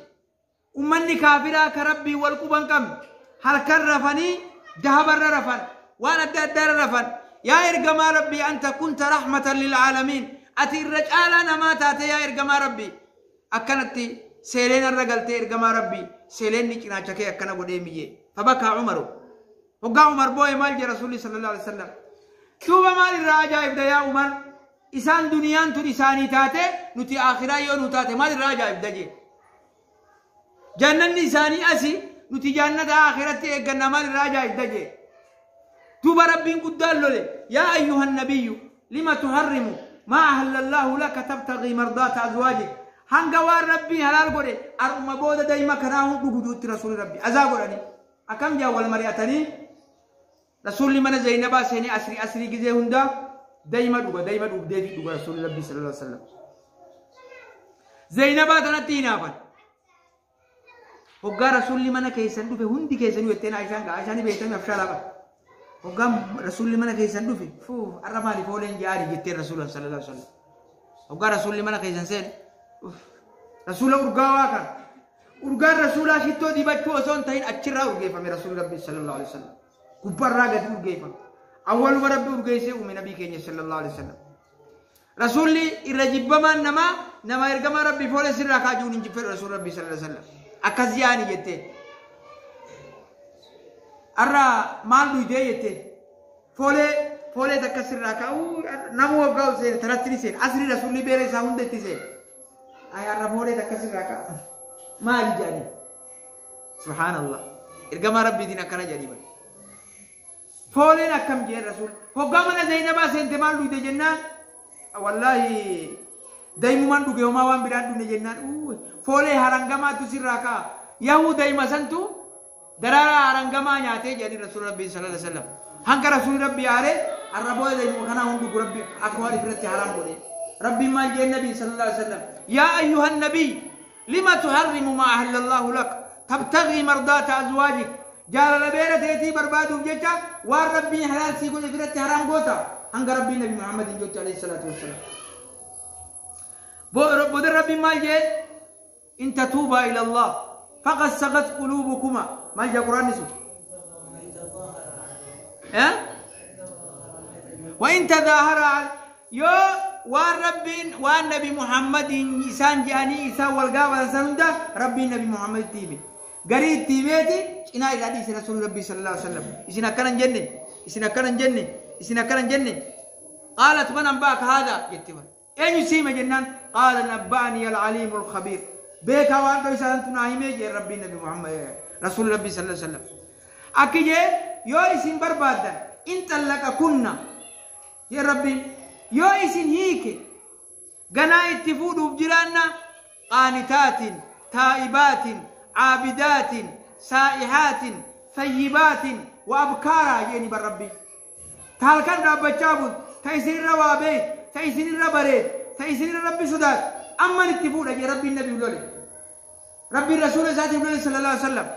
ummanni kaafiraa ka Rabbii wal quban qabne halkan rafanii dahabarra rafan, waan adda addaarra rafan, yaa ergamaa Rabbii, anta kunta rahmatan lil aalamiin, ati irra caalaa namaa taate, yaa ergamaa Rabbii, akkanatti seeleen irra galtee, ergamaa Rabbii, seeleenni cinaacha kee akkana godhee miyyee. Fabakaa Umaru. Hoggaa Umar boo'e maal jee Rasuulli sallallahu alaihi wasallam? Duuba maal irraa ajaa'ibda yaa Umar? Isaan duniyaan tun isaanii taate, nuti akhiraa yoo nu taate maal irraa ajaa'ibda jee. Jannanni isaanii asi, nuti jannata akhiratti eegganna, maal irraa ajaa'ibda jee. Duuba Rabbiin guddaan lole, yaa ayyuhan nabiyyu lima tuharrimu maa ahallallaahu laka tabtagii mardaata azwaajik, hanga waan Rabbiin halaal godhe ar'uma booda dayma kanaa hun dhuguduutti Rasuulli Rabbi azaa godhanii akkam jaa wal mari'atanii Rasuulli mana Zaynabaa seenee asrii asrii gizee hundaa dayma dhuga, dayma dhugdeefi dhuga Rasuulli Rabbii sallallahu alaihi wasallam. Zaynabaa tanatti hinaafan. Hoggaa Rasuulli mana keessan dhufe hundi keessanuu jetteen Aishaan gaa Aishaan beektami afshaalaa qaba. Hoggaa Rasuulli mana keessan dhufe, fuu, har'a maali fooleen jaari jetteen Rasuula sallallahu alaihi wasallam. Hoggaa Rasuulli mana keessan seene, Rasuula urgaawaa kana. Urgaan Rasuulaa shittoo dibachuu osoo hin ta'in achirraa urgeeffame Rasuulli Rabbii sallallahu alaihi wasallam. Gubbarraa gadi urgeeffame. Awwaluma Rabbi urgeessee uume nabii keenya sallallahu alaihi wasallam. Rasuulli irra jibbamaan namaa nama ergamaa Rabbii foolee sirraa kaajuun hin jibbedhu Rasuulli Rabbii sallallahu alaihi wasallam. Akkas yaani jetteen. Har'a maal dhuydee jetteen. Foolee foolee takka sirraa kaa'u nama waggaa ol seene taratti ni seene. Asri Rasuulli beela isaa hunda itti seene. Ay, har'a foolee takka sirraa kaa'u. Maali jedhanii? Subhaanallah. Ergamaa Rabbiitiin akkana jedhanii bari. Fooleen akkam jeen Rasuul. Hoggaa mana Zaynabaa seente maal dhuyde jennaan, wallaahi daymumaan dhuge, homaa waan biraan dhugne jennaan, foolee harangamaatu sirraa ka'a. Yahuu dayma santu daraaraa harangamaa nyaatee jedhanii Rasuul Rabbii sallallahu alaihi wasallam. Hanga Rasuulli Rabbii aaree har'a booda daymuma kanaa hundu Rabbi akka waan ifirratti haraam godhe. Rabbiin maal jeen Nabii sallallahu alaihi wasallam? Yaa ayyuhan nabii lima tuharrimu maa ahallallahu lak tabtagii mardaata azwaajik, jaalala beera teetii barbaaduuf jecha waan Rabbiin halaal sii godhe biratti haraam goota, hanga Rabbiin Nabi Muhammadin jecha alayhi salaatu wassalaam. Booda Rabbiin maal jee? In tatuubaa ila Allah faqad sagat quluubukuma, maal jaa Quraanni sun? Eh? Wa in tadaaharaa, yoo waan Rabbiin waan Nabi Muhammadiin isaan je'anii isaan wal gaafatan san hunda Rabbiin Nabi Muhammaditti hime. Garii itti himeeti cinaa irraa dhiise Rasuulli Rabbii sallallahu alaihi wasallam. Isin akkana hin jenne, isin akkana hin jenne, isin akkana hin jenne. Qaalat man anba'aka haadha jetti bara. Eenyu si hime jennaan qaala nabba'anii al-aliimu al-khabiir. Beekaa waan dhoysaa santu naa himee jee Rabbiin Nabi Muhammad Rasuulli Rabbii sallallahu alaihi wasallam. Akki jee yoo isin barbaaddan in xallaqa kunna jee Rabbiin yoo isin hiike ganaa itti fuudhuuf jiraanna qaanitaatin taa'ibaatin caabidaatin saa'ihaatin fayyibaatin wa abkaaraa jeeni bar Rabbiin. Ta halkan dhaabbachaa bultu, ta isinirra waa beektu, ta isinirra bareedu, ta isinirra Rabbi sodaatu, amman itti fuudha jee Rabbiin nabiif lole. Rabbiin Rasuula isaatiif lole sallallahu alaihi wasallam.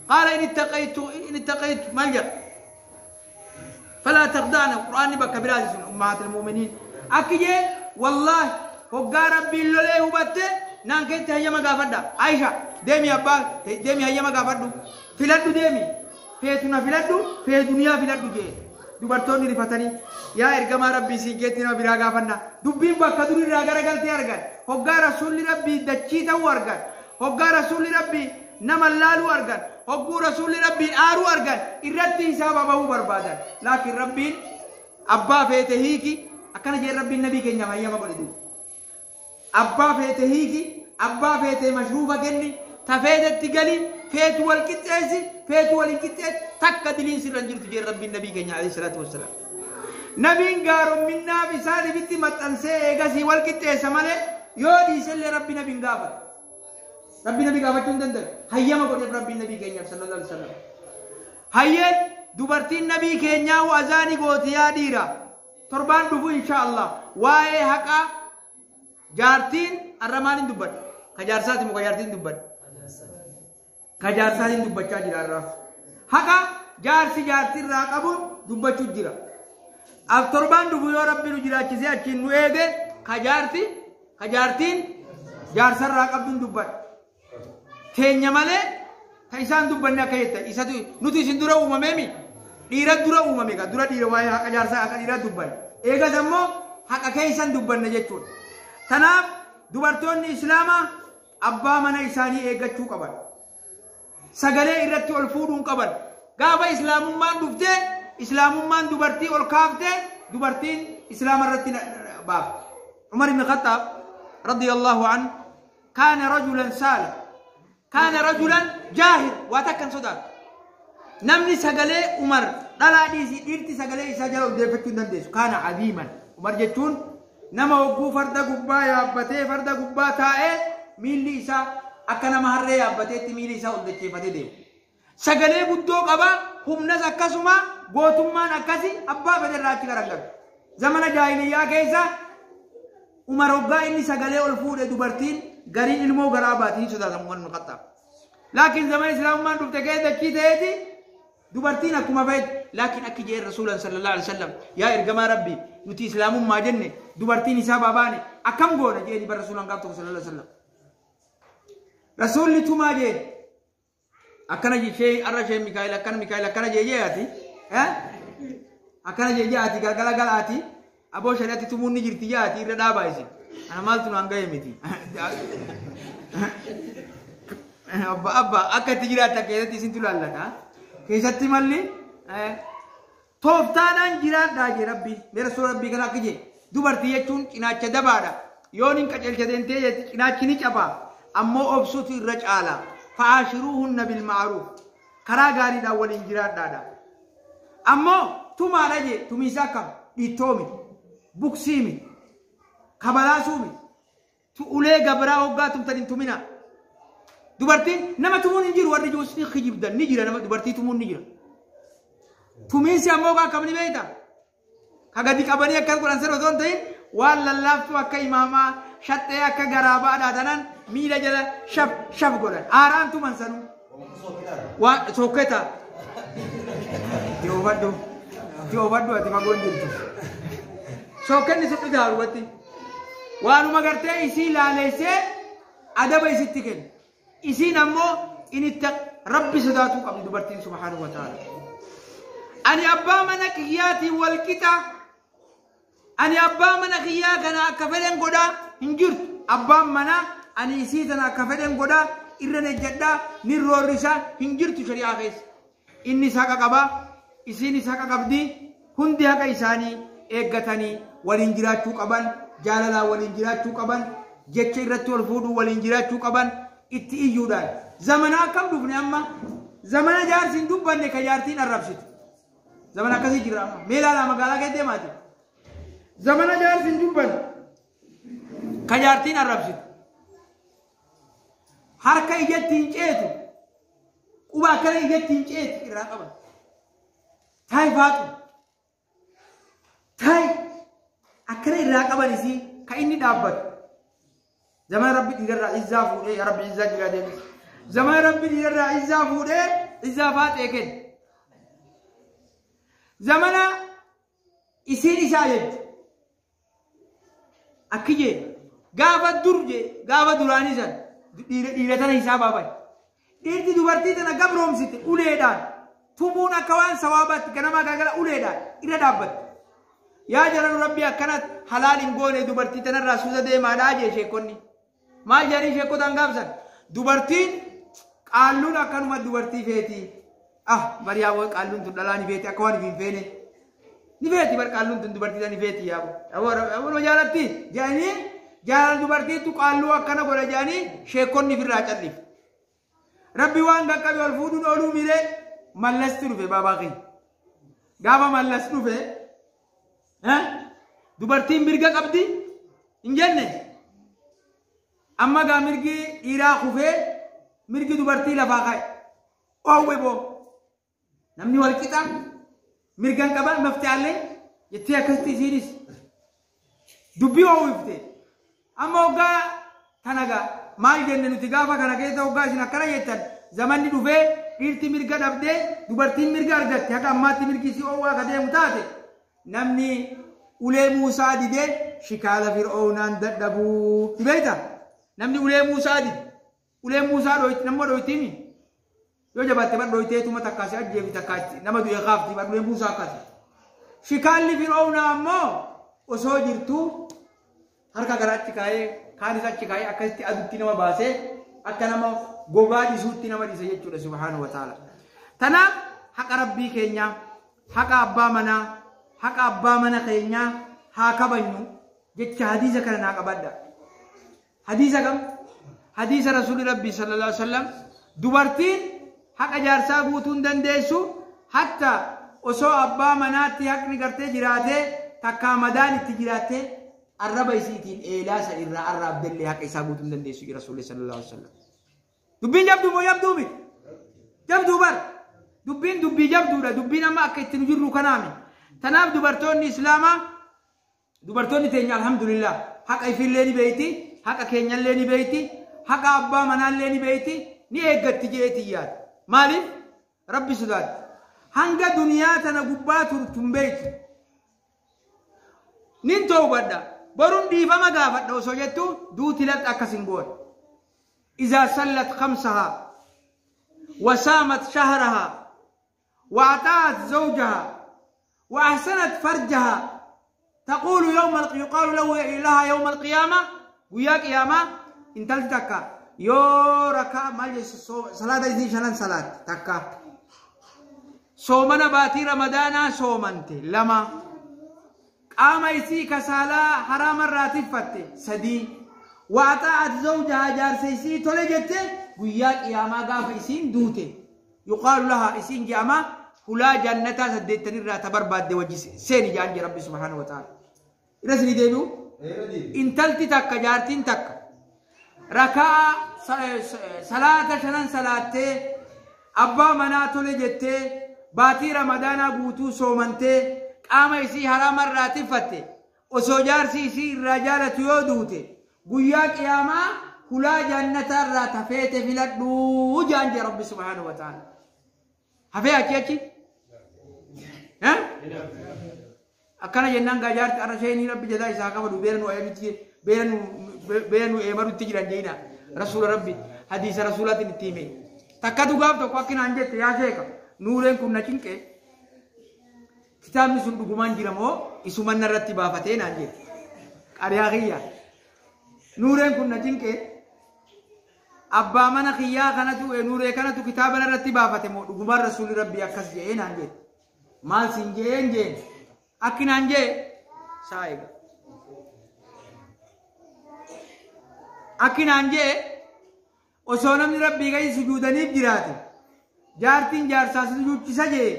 Qaala in ittaqaytu in ittaqaytu maal jedha? Falaa taqda'na Qur'aanni bakka biraati sun ummahaatil mu'miniin. Akki jee wallaahi hoggaa Rabbiin lolee hubatte naan keetti hayyama gaafadha. Aisha deemi abbaa deemi hayyama gaafadhu. Filadhu deemi. Feetu na filadhu feetu duniyaa filadhu jee. Dubartoonni rifatanii yaa ergamaa Rabbii siin keetti nama biraa gaafanna. Dubbiin bakka durirraa garagaltee argan. Hoggaa Rasuulli Rabbii dachii ta'uu argan. Hoggaa Rasuulli Rabbii nama laaluu argan. Hogguu Rasuulli Rabbii aaruu argan. Irratti hisaaba bahuu barbaadan. Laakiin Rabbiin abbaa feete hiiki akkana jee Rabbiin nabii keenyaaf hayyama godhe duuba. Abbaa feete hiiki, abbaa feete mashruufa kenni, ta feetetti gali, feetu wal qixxeessi, feetu wal hin qixxeessi, takka diliin sirra hin jirtu jee Rabbiin nabii keenya alayhi salaatu wassalaam. Nabiin gaaromminnaaf isaan ibitti maxxansee eegasii wal qixxeessa malee yoo dhiisellee Rabbi nabiin gaafatu. Rabbi nabi gaafachuu hin danda'u. Hayyama godheef Rabbiin nabii keenyaaf sallallahu alaihi wasallam. Hayyee dubartiin nabii keenyaa azaanii gooti yaa dhiira. Torbaan dhufu insha Allah waa'ee haqaa jaartiin har'a maaliin dubbadha? Ka jaarsaati moo ka jaartiin dubbadha? Ka jaarsaatiin dubbachaa jira har'aaf. Haqa jaarsi jaartirraa qabuun dubbachuu jira. Af torbaan dhufu yoo Rabbi nu jiraachisee achiin nu eege ka jaarti ka jaartiin jaarsarraa qabduun dubbadha. Teenya malee ta isaan dubbanne akka jettan isatu nuti isin dura uumameemi dhiira dura uumame ka dura dhiira waa'ee haqa jaarsaa haqa dhiiraa dubbanne. Eegas ammoo haqa keessan dubbanne jechuudha. Tanaaf dubartoonni Islaamaa abbaa mana isaanii eeggachuu qaban. Sagalee irratti ol fuudhuun qaban. Gaafa Islaamummaan dhuftee Islaamummaan dubartii ol kaaftee dubartiin Islaama irratti baafte. Umar ibn Khattaab radiyallahu anhu kaana rajulan saala kaana rajulan jaahir waa takkan sodaatu. Namni sagalee Umar dhalaa dhiisii dhiirti sagalee isaa jala ol deeffachuu hin dandeessu. Kaana aziiman. Umar jechuun nama hogguu farda gubbaa yaabbatee farda gubbaa taa'ee miilli isaa akka nama harree yaabbateetti miilli isaa ol dacheeffatee deema. Sagalee guddoo qaba, humnas akkasuma, gootummaan akkasi abbaa fedhe irraa achi garagalu. Zamana jaahiliyyaa keessa Umar hoggaa inni sagalee ol fuudhe dubartiin gariin ilmoo garaa baati hin sodaatan Umar ibn Khattaab. Laakiin zamana Islaamummaan dhufte keessa dachii ta'eeti dubartiin akkuma feete laakiin akki jeen Rasuulan sallallahu alaihi wasallam yaa ergamaa Rabbii nuti Islaamummaa jenne dubartiin isaa babaane akkam goona jeeni bar Rasuulan gaaf tokko sallallahu alaihi wasallam. Rasuulli tumaa jeen akkana jee arra shee Mikaa'el akkana Mikaa'el akkana jee jee ati akkana jee jee ati galgala galaati aboo shari'atti tumuun ni jirti jee ati irra dhaabaa isin ana maaltu naan ga'e miti. Abba abba akka itti jiraattan keessatti isintu laallata. Keessatti malli tooftaadhaan jiraadhaa jee Rabbi. Mee rasuula Rabbii kana akka jee dubartii jechuun cinaacha dabaadha. Yoon hin qaceelcha deemtee jetti cinaachi ni cabaa. Ammoo obsuutu irra caala. Fa'aashiruuhunna bil ma'aruuf. Karaa gaariidhaan waliin jiraadhaadha. Ammoo tumaadha jee tumiinsa akkam dhiittoo miti. Buksii miti. Kabalaasuu miti. Ulee gabraa hoggaa tumtan hin tuminaa. Dubartiin nama tumuun hin jiru warri jiru ni kijibdan ni jira nama dubartii tumuun ni jira. Tumiinsi ammoo akkam ni beekta? Ka gadi qabanii akkas godhan sana osoo hin ta'in waan lallaaftuu akka imaamaa shaxxee akka garaa baadhaa tanaan miila jala shaf shaf godhan. Aaraan tuman sanuu. Waan sokketa. Itti oofadhu. Itti oofadhu ati fagoon jirtu. Sokkenni sun dhugaa dhugatti. Waanuma gartee isii laaleessee adaba isitti kenna. Isiin ammoo initta Rabbi sodaatuu qabdi dubartiin subhaanahu wa ta'ala. Ani abbaa mana kiyyaatiin wal qixa. Ani abbaa mana kiyyaa kana akka fedhen godhaa hin jirtu. Abbaan manaa ani isii tana akka fedhen godhaa irra ejjadhaa ni roorrisaa hin jirtu shari'aa keessa. Innis haqa qabaa, isiinis haqa qabdi, hundi haqa isaanii eeggatanii waliin jiraachuu qaban, jaalalaan waliin jiraachuu qaban, jecha irratti wal fuudhuu waliin jiraachuu qaban, itti iyyuudhaan. Zamana akkam dhufne amma? Zamana jaarsi hin dubbanne ka jaartiin arrabsitu. Zamana akkasii jira amma. Mee ilaalaa magaalaa keessa deemaati. Zamana jaarsi hin dubbanne ka jaartiin arrabsitu. Harka ijatti hin ceetu. Quba akkana ijatti hin ceetu irraa qaban. Taayi faaxu. Taayi akkana irraa qaban isii ka inni dhaabbatu. Zamana Rabbi dhiirarraa izzaa fuudhee yaa Rabbi izzaa jiraa deebisi. Zamana Rabbi dhiirarraa izzaa fuudhee izzaa faaxee kenne. Zamana isiin isaa jetti. Akki jee gaafa dur jee gaafa duraanii san dhiira tana hisaabaa baane. Dhiirti dubartii tana gabroomsite uleedhaan tumuun akka waan sawaabaatti ganamaa galgala uleedhaan irra dhaabbatti. Yaa jaran Rabbi akkanatti halaal hin goone dubartii tanarraa suuta deemaadhaa jee sheekonni. Maal jedhanii sheekotaan gaafsan? Dubartiin qaalluun akkanuma dubartii feeti. Ah bari yaa qaalluun tun dhalaa ni feeti akka waan hin feene. Ni feeti bar qaalluun tun dubartii tana ni feeti yaa bo. Jaalatti jedhanii jaalala dubartiitu qaalluu akkana godha jedhanii sheekonni ofirraa callif. Rabbi waan qaqqabe ol fuudhuun ooluu miree mallasti dhufe baabaa keenya. Gaafa mallas dhufe dubartiin mirga qabdi hin jenne. Amma gaa mirgi dhiiraa kufee mirgi dubartii lafaa ka'e. Oowwe boo. Namni wal qixa mirga hin qaban mafti allee jettee akkasitti isiinis dubbii oowwifte. Amma hoggaa tana gaa maal jenne nuti gaafa kana keessa hoggaa isin akkana jettan zamanni dhufee dhiirti mirga dhabdee dubartiin mirga argatte haga ammaatti mirgi isii oowwaa ka deemu taate namni ulee Muusaa didee shikaala Fir'oownaan dadhabuu. Beektaa? Namni ulee Muusaa dide ulee Muusaa dhoyti nama dhoytiimi yoo jabaatte bar dhoyteetuma takkaasi ajjeefi takkaasi nama du'e kaafti bar ulee Muusaa akkasi. Shikaalli Fir'oownaa ammoo osoo jirtuu harka gara achi kaa'ee kaanis achi kaa'ee akkasitti adutti nama baasee akka nama gogaa dhisuutti nama dhisa jechuudha subhaanahu wa ta'ala. Tanaaf haqa Rabbii keenyaa, haqa abbaa manaa, haqa abbaa mana keenyaa haa kabajnu jecha hadiisa kana naa qabadha. Hadiisa kam? Hadiisa Rasuulli Rabbii sallallahu alaihi wasallam dubartiin haqa jaarsaa guutuu hin dandeessu hatta osoo abbaa manaatti haqni gartee jiraatee takkaa madaan itti jiraattee arraba isiitiin eelaa san irraa arraabdellee haqa isaa guutuu hin dandeessu jira Rasuulli sallallahu alaihi wasallam. Dubbiin jabduu moo jabduu miti? Jabduu bar. Dubbiin dubbii jabduudha. Dubbiin amma akka itti nu jirru kanaami. Tanaaf dubartoonni Islaamaa dubartoonni teenya alhamdulillah haqa ifiillee ni beeyti, haqa keenyallee ni beeyti, haqa abbaa manaallee ni beeyti, ni eeggatti jeetii yaada. Maaliif? Rabbi sodaatti. Hanga duniyaa tana gubbaa turtu hin beektu. Nin toobadha. Boruun dhiifama gaafadha osoo jettu duuti laxxa akkas hin goone. إذا صلت خمسها وصامت شهرها وأطاعت زوجها وأحسنت فرجها تقول يوم يقال له لها يوم القيامة ويا قيامة إن تلتك يو ركع مجلس صلاة إذن شلن صلاة تكا صومنا باتي رمضان صومنت لما قام يسي كسالا حرام الراتب سدي وأطاعت زوجها جارسيسي تولجت ويا قيامة قاف إسين دوتي يقال لها إسين جامع هلا جنة سدتني را تبرباد دي وجي سيني جانجي ربي سبحانه وتعالى رسني ديبو إن تلتي تك جارتين تك ركع صلاة شنن صلاة أبا منا تولجت باتي رمضان غوتو سومنتي قام إسي حرام الراتب فتي osoo jaarsi isii irraa jaalatu yoo duute guyyaa qiyaamaa hulaa jannata irraa tafeete filadhuu jaan jee Rabbi subhaanahu wa ta'ala. Hafee achi achi? Akkana jennaan gaa jaarti arra sheenii Rabbi jazaa isaa qabadu beera nu ayyanutti beera nu eemarutti jiran jeena rasuula Rabbi hadiisa rasuulaatiin itti hime. Takka dhugaaf tokko akkinaan jette yaa sheeka nuureen kun na cinqee Kitaabni sun dhugumaan jira moo isuman irratti baafatee naan jedhe. Qariyaa kiyya. Nuureen kun na cinqee abbaa mana kiyyaa kanatu nuuree kanatu kitaaba irratti baafate moo dhugumaan rasuulli rabbii akkas jedhee naan jedhe. Maal siin jedheen jeen akki naan jee saa eega. Akki naan jee osoo namni rabbii gadi sujuudaniif jiraate jaartiin jaarsaa sujuudchisa jee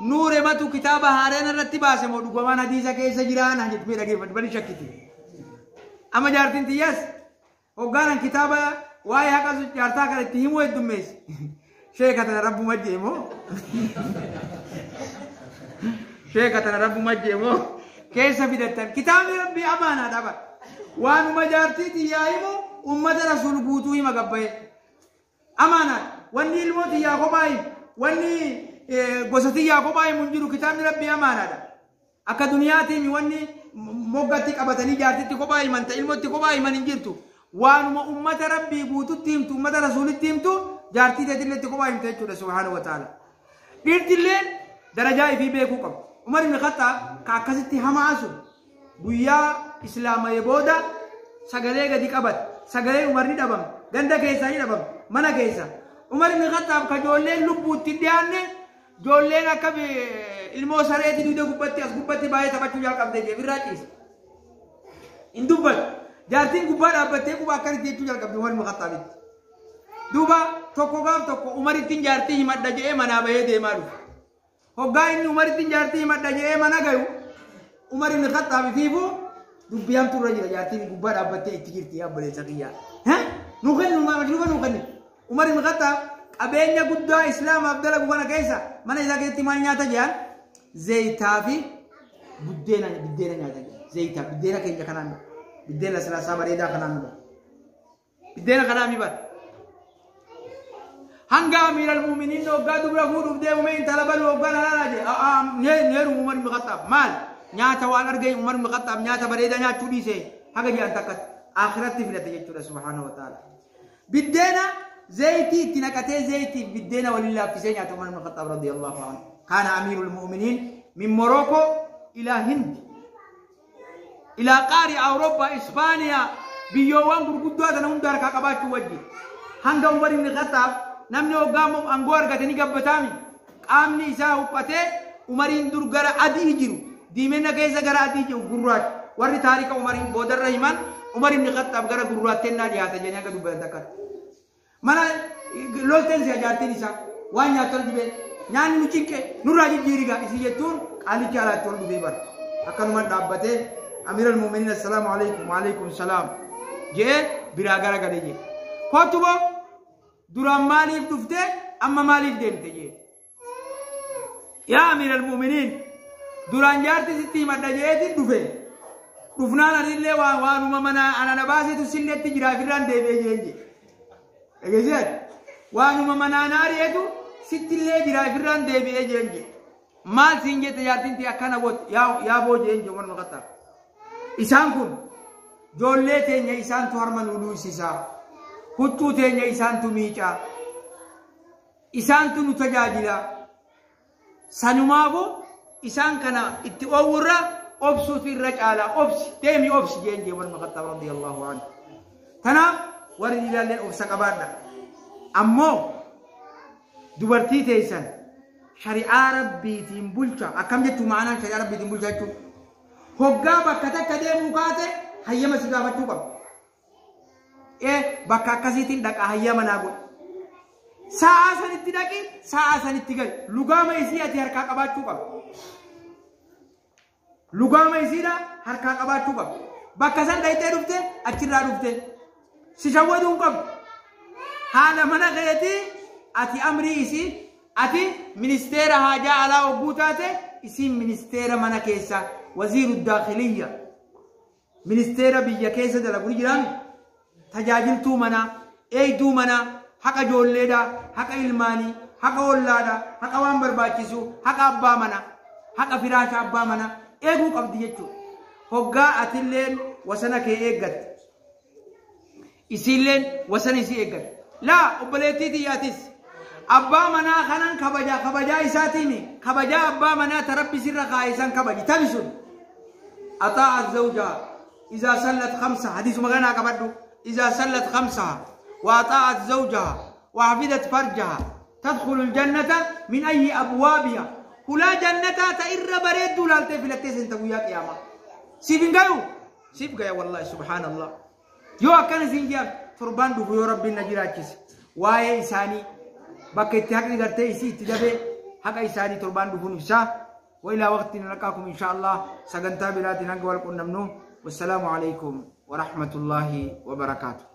nuure matu kitaaba haaraan irratti baase moo dhugumaan hadiisa keessa jiraa naan jedhu mee dhageeffadhu bani shakkiti. Amma jaartiin tiyyaas hoggaanan kitaaba waa'ee haqa jaartaa kana itti himuu heddummeessi. Sheeka tana rabbuma jee moo? Sheeka tana rabbuma jee moo? Keessa fidattan kitaabni rabbii amaanaa dhaba. Waanuma jaartii tiyyaa himu ummata rasuul guutuu hima gabbaye. Amaanaa wanni ilmoo tiyyaa kophaa himu wanni gosa tiyyaa kophaa himu hin jiru kitaabni rabbii amaanaadha. Akka duniyaatiin wanni moggatti qabatanii jaartitti kophaa himan ta'e ilmootti kophaa himan hin jirtu. Waanuma ummata rabbii guututti himtu ummata rasuulitti himtu jaartii teetillee kophaa himte jechuudha subhaanahu wa ta'ala. Dhiirtilleen darajaa ifii beekuu qabu. Umar ibn Khattaab ka akkasitti hamaa sun guyyaa islaamayee booda sagalee gadi qabate sagalee Umar ni dhabame ganda keessaa ni dhabame mana keessa. Umar ibn Khattaab ka ijoolleen lubbuutti hin dhiyaanne ijoolleen akka ilmoo sareetii duuda gubbatti as gubbatti baay'ee taphachuu jalqabde jee birraa ciise. Hin dubbatu. Jaartiin gubbaa dhaabbattee quba akkanitti jechuu jalqabde Umar ibn Khattaabitti. Duuba tokko gaaf tokko Umarittiin jaartii himadha jedhee manaa bahee deemaa dhufe. Hoggaa inni Umarittiin jaartii himadha jedhee mana gayu Umar ibn Khattaab fiifuu dubbii hamtuu irra jira jaartiin gubbaa dhaabbattee itti jirti obboleessa kiyyaa. Nu kennu majluba nu kennu. Umar ibn Khattaab qabeenya guddaa Islaamaaf dalagu kana keessa mana isaa keessatti maal nyaata jedhan zayitaa fi buddeena nyaata jedhan. Zayitaa buddeena keenya kanaan buddeena silaasaa bareedaa kanaan nu bara. Buddeena kanaan ni bara. Hanga amiiral muuminiin hoggaa dubra fuudhuuf deemu mee intala balu hoggaa nalaalaa jedhe neeru Umar ibn Khattaab maal nyaata waan argee Umar ibn Khattaab nyaata bareedaa nyaachuu dhiise haga jedhan takkatti akhiratti filate jechuudha subhaanahu wa ta'ala. Biddeena zayitii itti naqatee zayitii biddeena waliin laaffisee nyaata Umar ibn Khattaab radiyallahu anhu. Kaana amiirul muuminiin min Morookoo ilaa Hindi ilaa qaari Awurooppaa Ispaaniyaa biyyoowwan gurguddoo tana hunda harkaa qabaachuu wajjin hanga Umar ibn Khattaab namni hoggaa aangoo argate ni gabbataami qaamni isaa huqqatee Umariin dur gara adii jiru diimena keessa gara adii jiru gurraacha warri taarika Umariin boodarra himan Umar ibn Khattaab gara gurraattennaa dhiyaata jedhanii akka dubbatan takkatti. Mana lolteen si ajaartiin isaa waan nyaatu ol dhibee nyaanni nu cinqe nurraa jijjiirigaa isii jettuun qaalicha alaatti ol dhufee bara akkanumaan dhaabbatee amiiral muuminiin assalaamu alaikum wa alaikum salaam jedhee biraa gara galee jedhe. Kottu boo duraan maaliif dhufte amma maaliif deemte jee. Yaa amiiral muuminiin duraan jaarti sitti himadha jeetiin dhufe. Dhufnaan anillee waanuma mana anana baasetu silleetti jira ofirraan deebi'ee jeen jee. Dhageessee waanuma manaan ari'eetu sittillee jira ofirraan deebi'ee jeen jee. Maal siin jette jaartiin tee akkana goote yaa boo jeen jee Umar ibn Khattaab. Isaan kun ijoollee teenya isaantu harma nu luusisaa. Huccuu teenya isaantu miicaa. Isaantu nu tajaajila. Sanumaafu isaan kana itti oowwurra obsuutu irra caala. Obsi deemi obsi jeen jee Umar ibn Khattaab radiyallahu anhu. Tanaaf warri ilaalleen obsa qabaadha. Ammoo dubartii teessan shari'aa rabbiitiin bulcha. Akkam jettu ma'anaan shari'aa rabbiitiin bulcha jechuudha. Hoggaa bakka takka deemuu kaate hayyama si gaafachuu qaba. Bakka akkasiitiin dhaqa hayyama naa godhu. Sa'aa sanitti dhaqi sa'aa sanitti gali. Lugaama isii ati harkaa qabaachuu qaba. Lugaama isiidha harkaa qabaachuu qaba. Bakka san dhayitee dhufte achirraa dhufte. Si shawwaduu hin qabdu. Haala mana keetii ati amrii isii ati ministeera haajaa alaa hogguu taate isiin ministeera mana keessaa waziiru daakhiliyya ministeera biyya keessa dalagu ni jiraan tajaajiltuu manaa eegduu manaa haqa ijoolleedhaa haqa ilmaanii haqa ollaadhaa haqa waan barbaachisu haqa abbaa manaa haqa firaasha abbaa manaa eeguu qabdi jechuudha. Hoggaa atilleen wasana kee eeggatte isiilleen wasana isii eeggatte. Laa obboleettii tiyyaatis Abbaa manaa kanan kabajaa, kabajaa isaatiimi. Kabajaa abbaa manaa ta Rabbi sirra kaa'e san kabaji. Tabi sun. Axaa'at zawjaha izaa sallat khamsa, hadiisuma kanaa qabadhu. Izaa sallat khamsaha wa axaa'at zawjaha wa hafidat farjaha tadkhulu aljannata min ayyi abwaabiha. Hulaa jannataa ta irra bareedduu laaltee filattee seenta guyyaa qiyaamaa. Siif hin gayu? Siif gaya wallahi, subhaanallah. Yoo akkana siin jedhan, torbaan dhufu yoo Rabbiin na jiraachise waa'ee isaanii bakka itti haqni gartee isii itti dabee haqa isaanii torbaan dhufuun ibsaa. Wa ilaa waqtiin nalqaakum insha Allah, sagantaa biraatiin hanga wal qunnamnu, wassalaamu alaikum wa rahmatullahi wa barakaatu.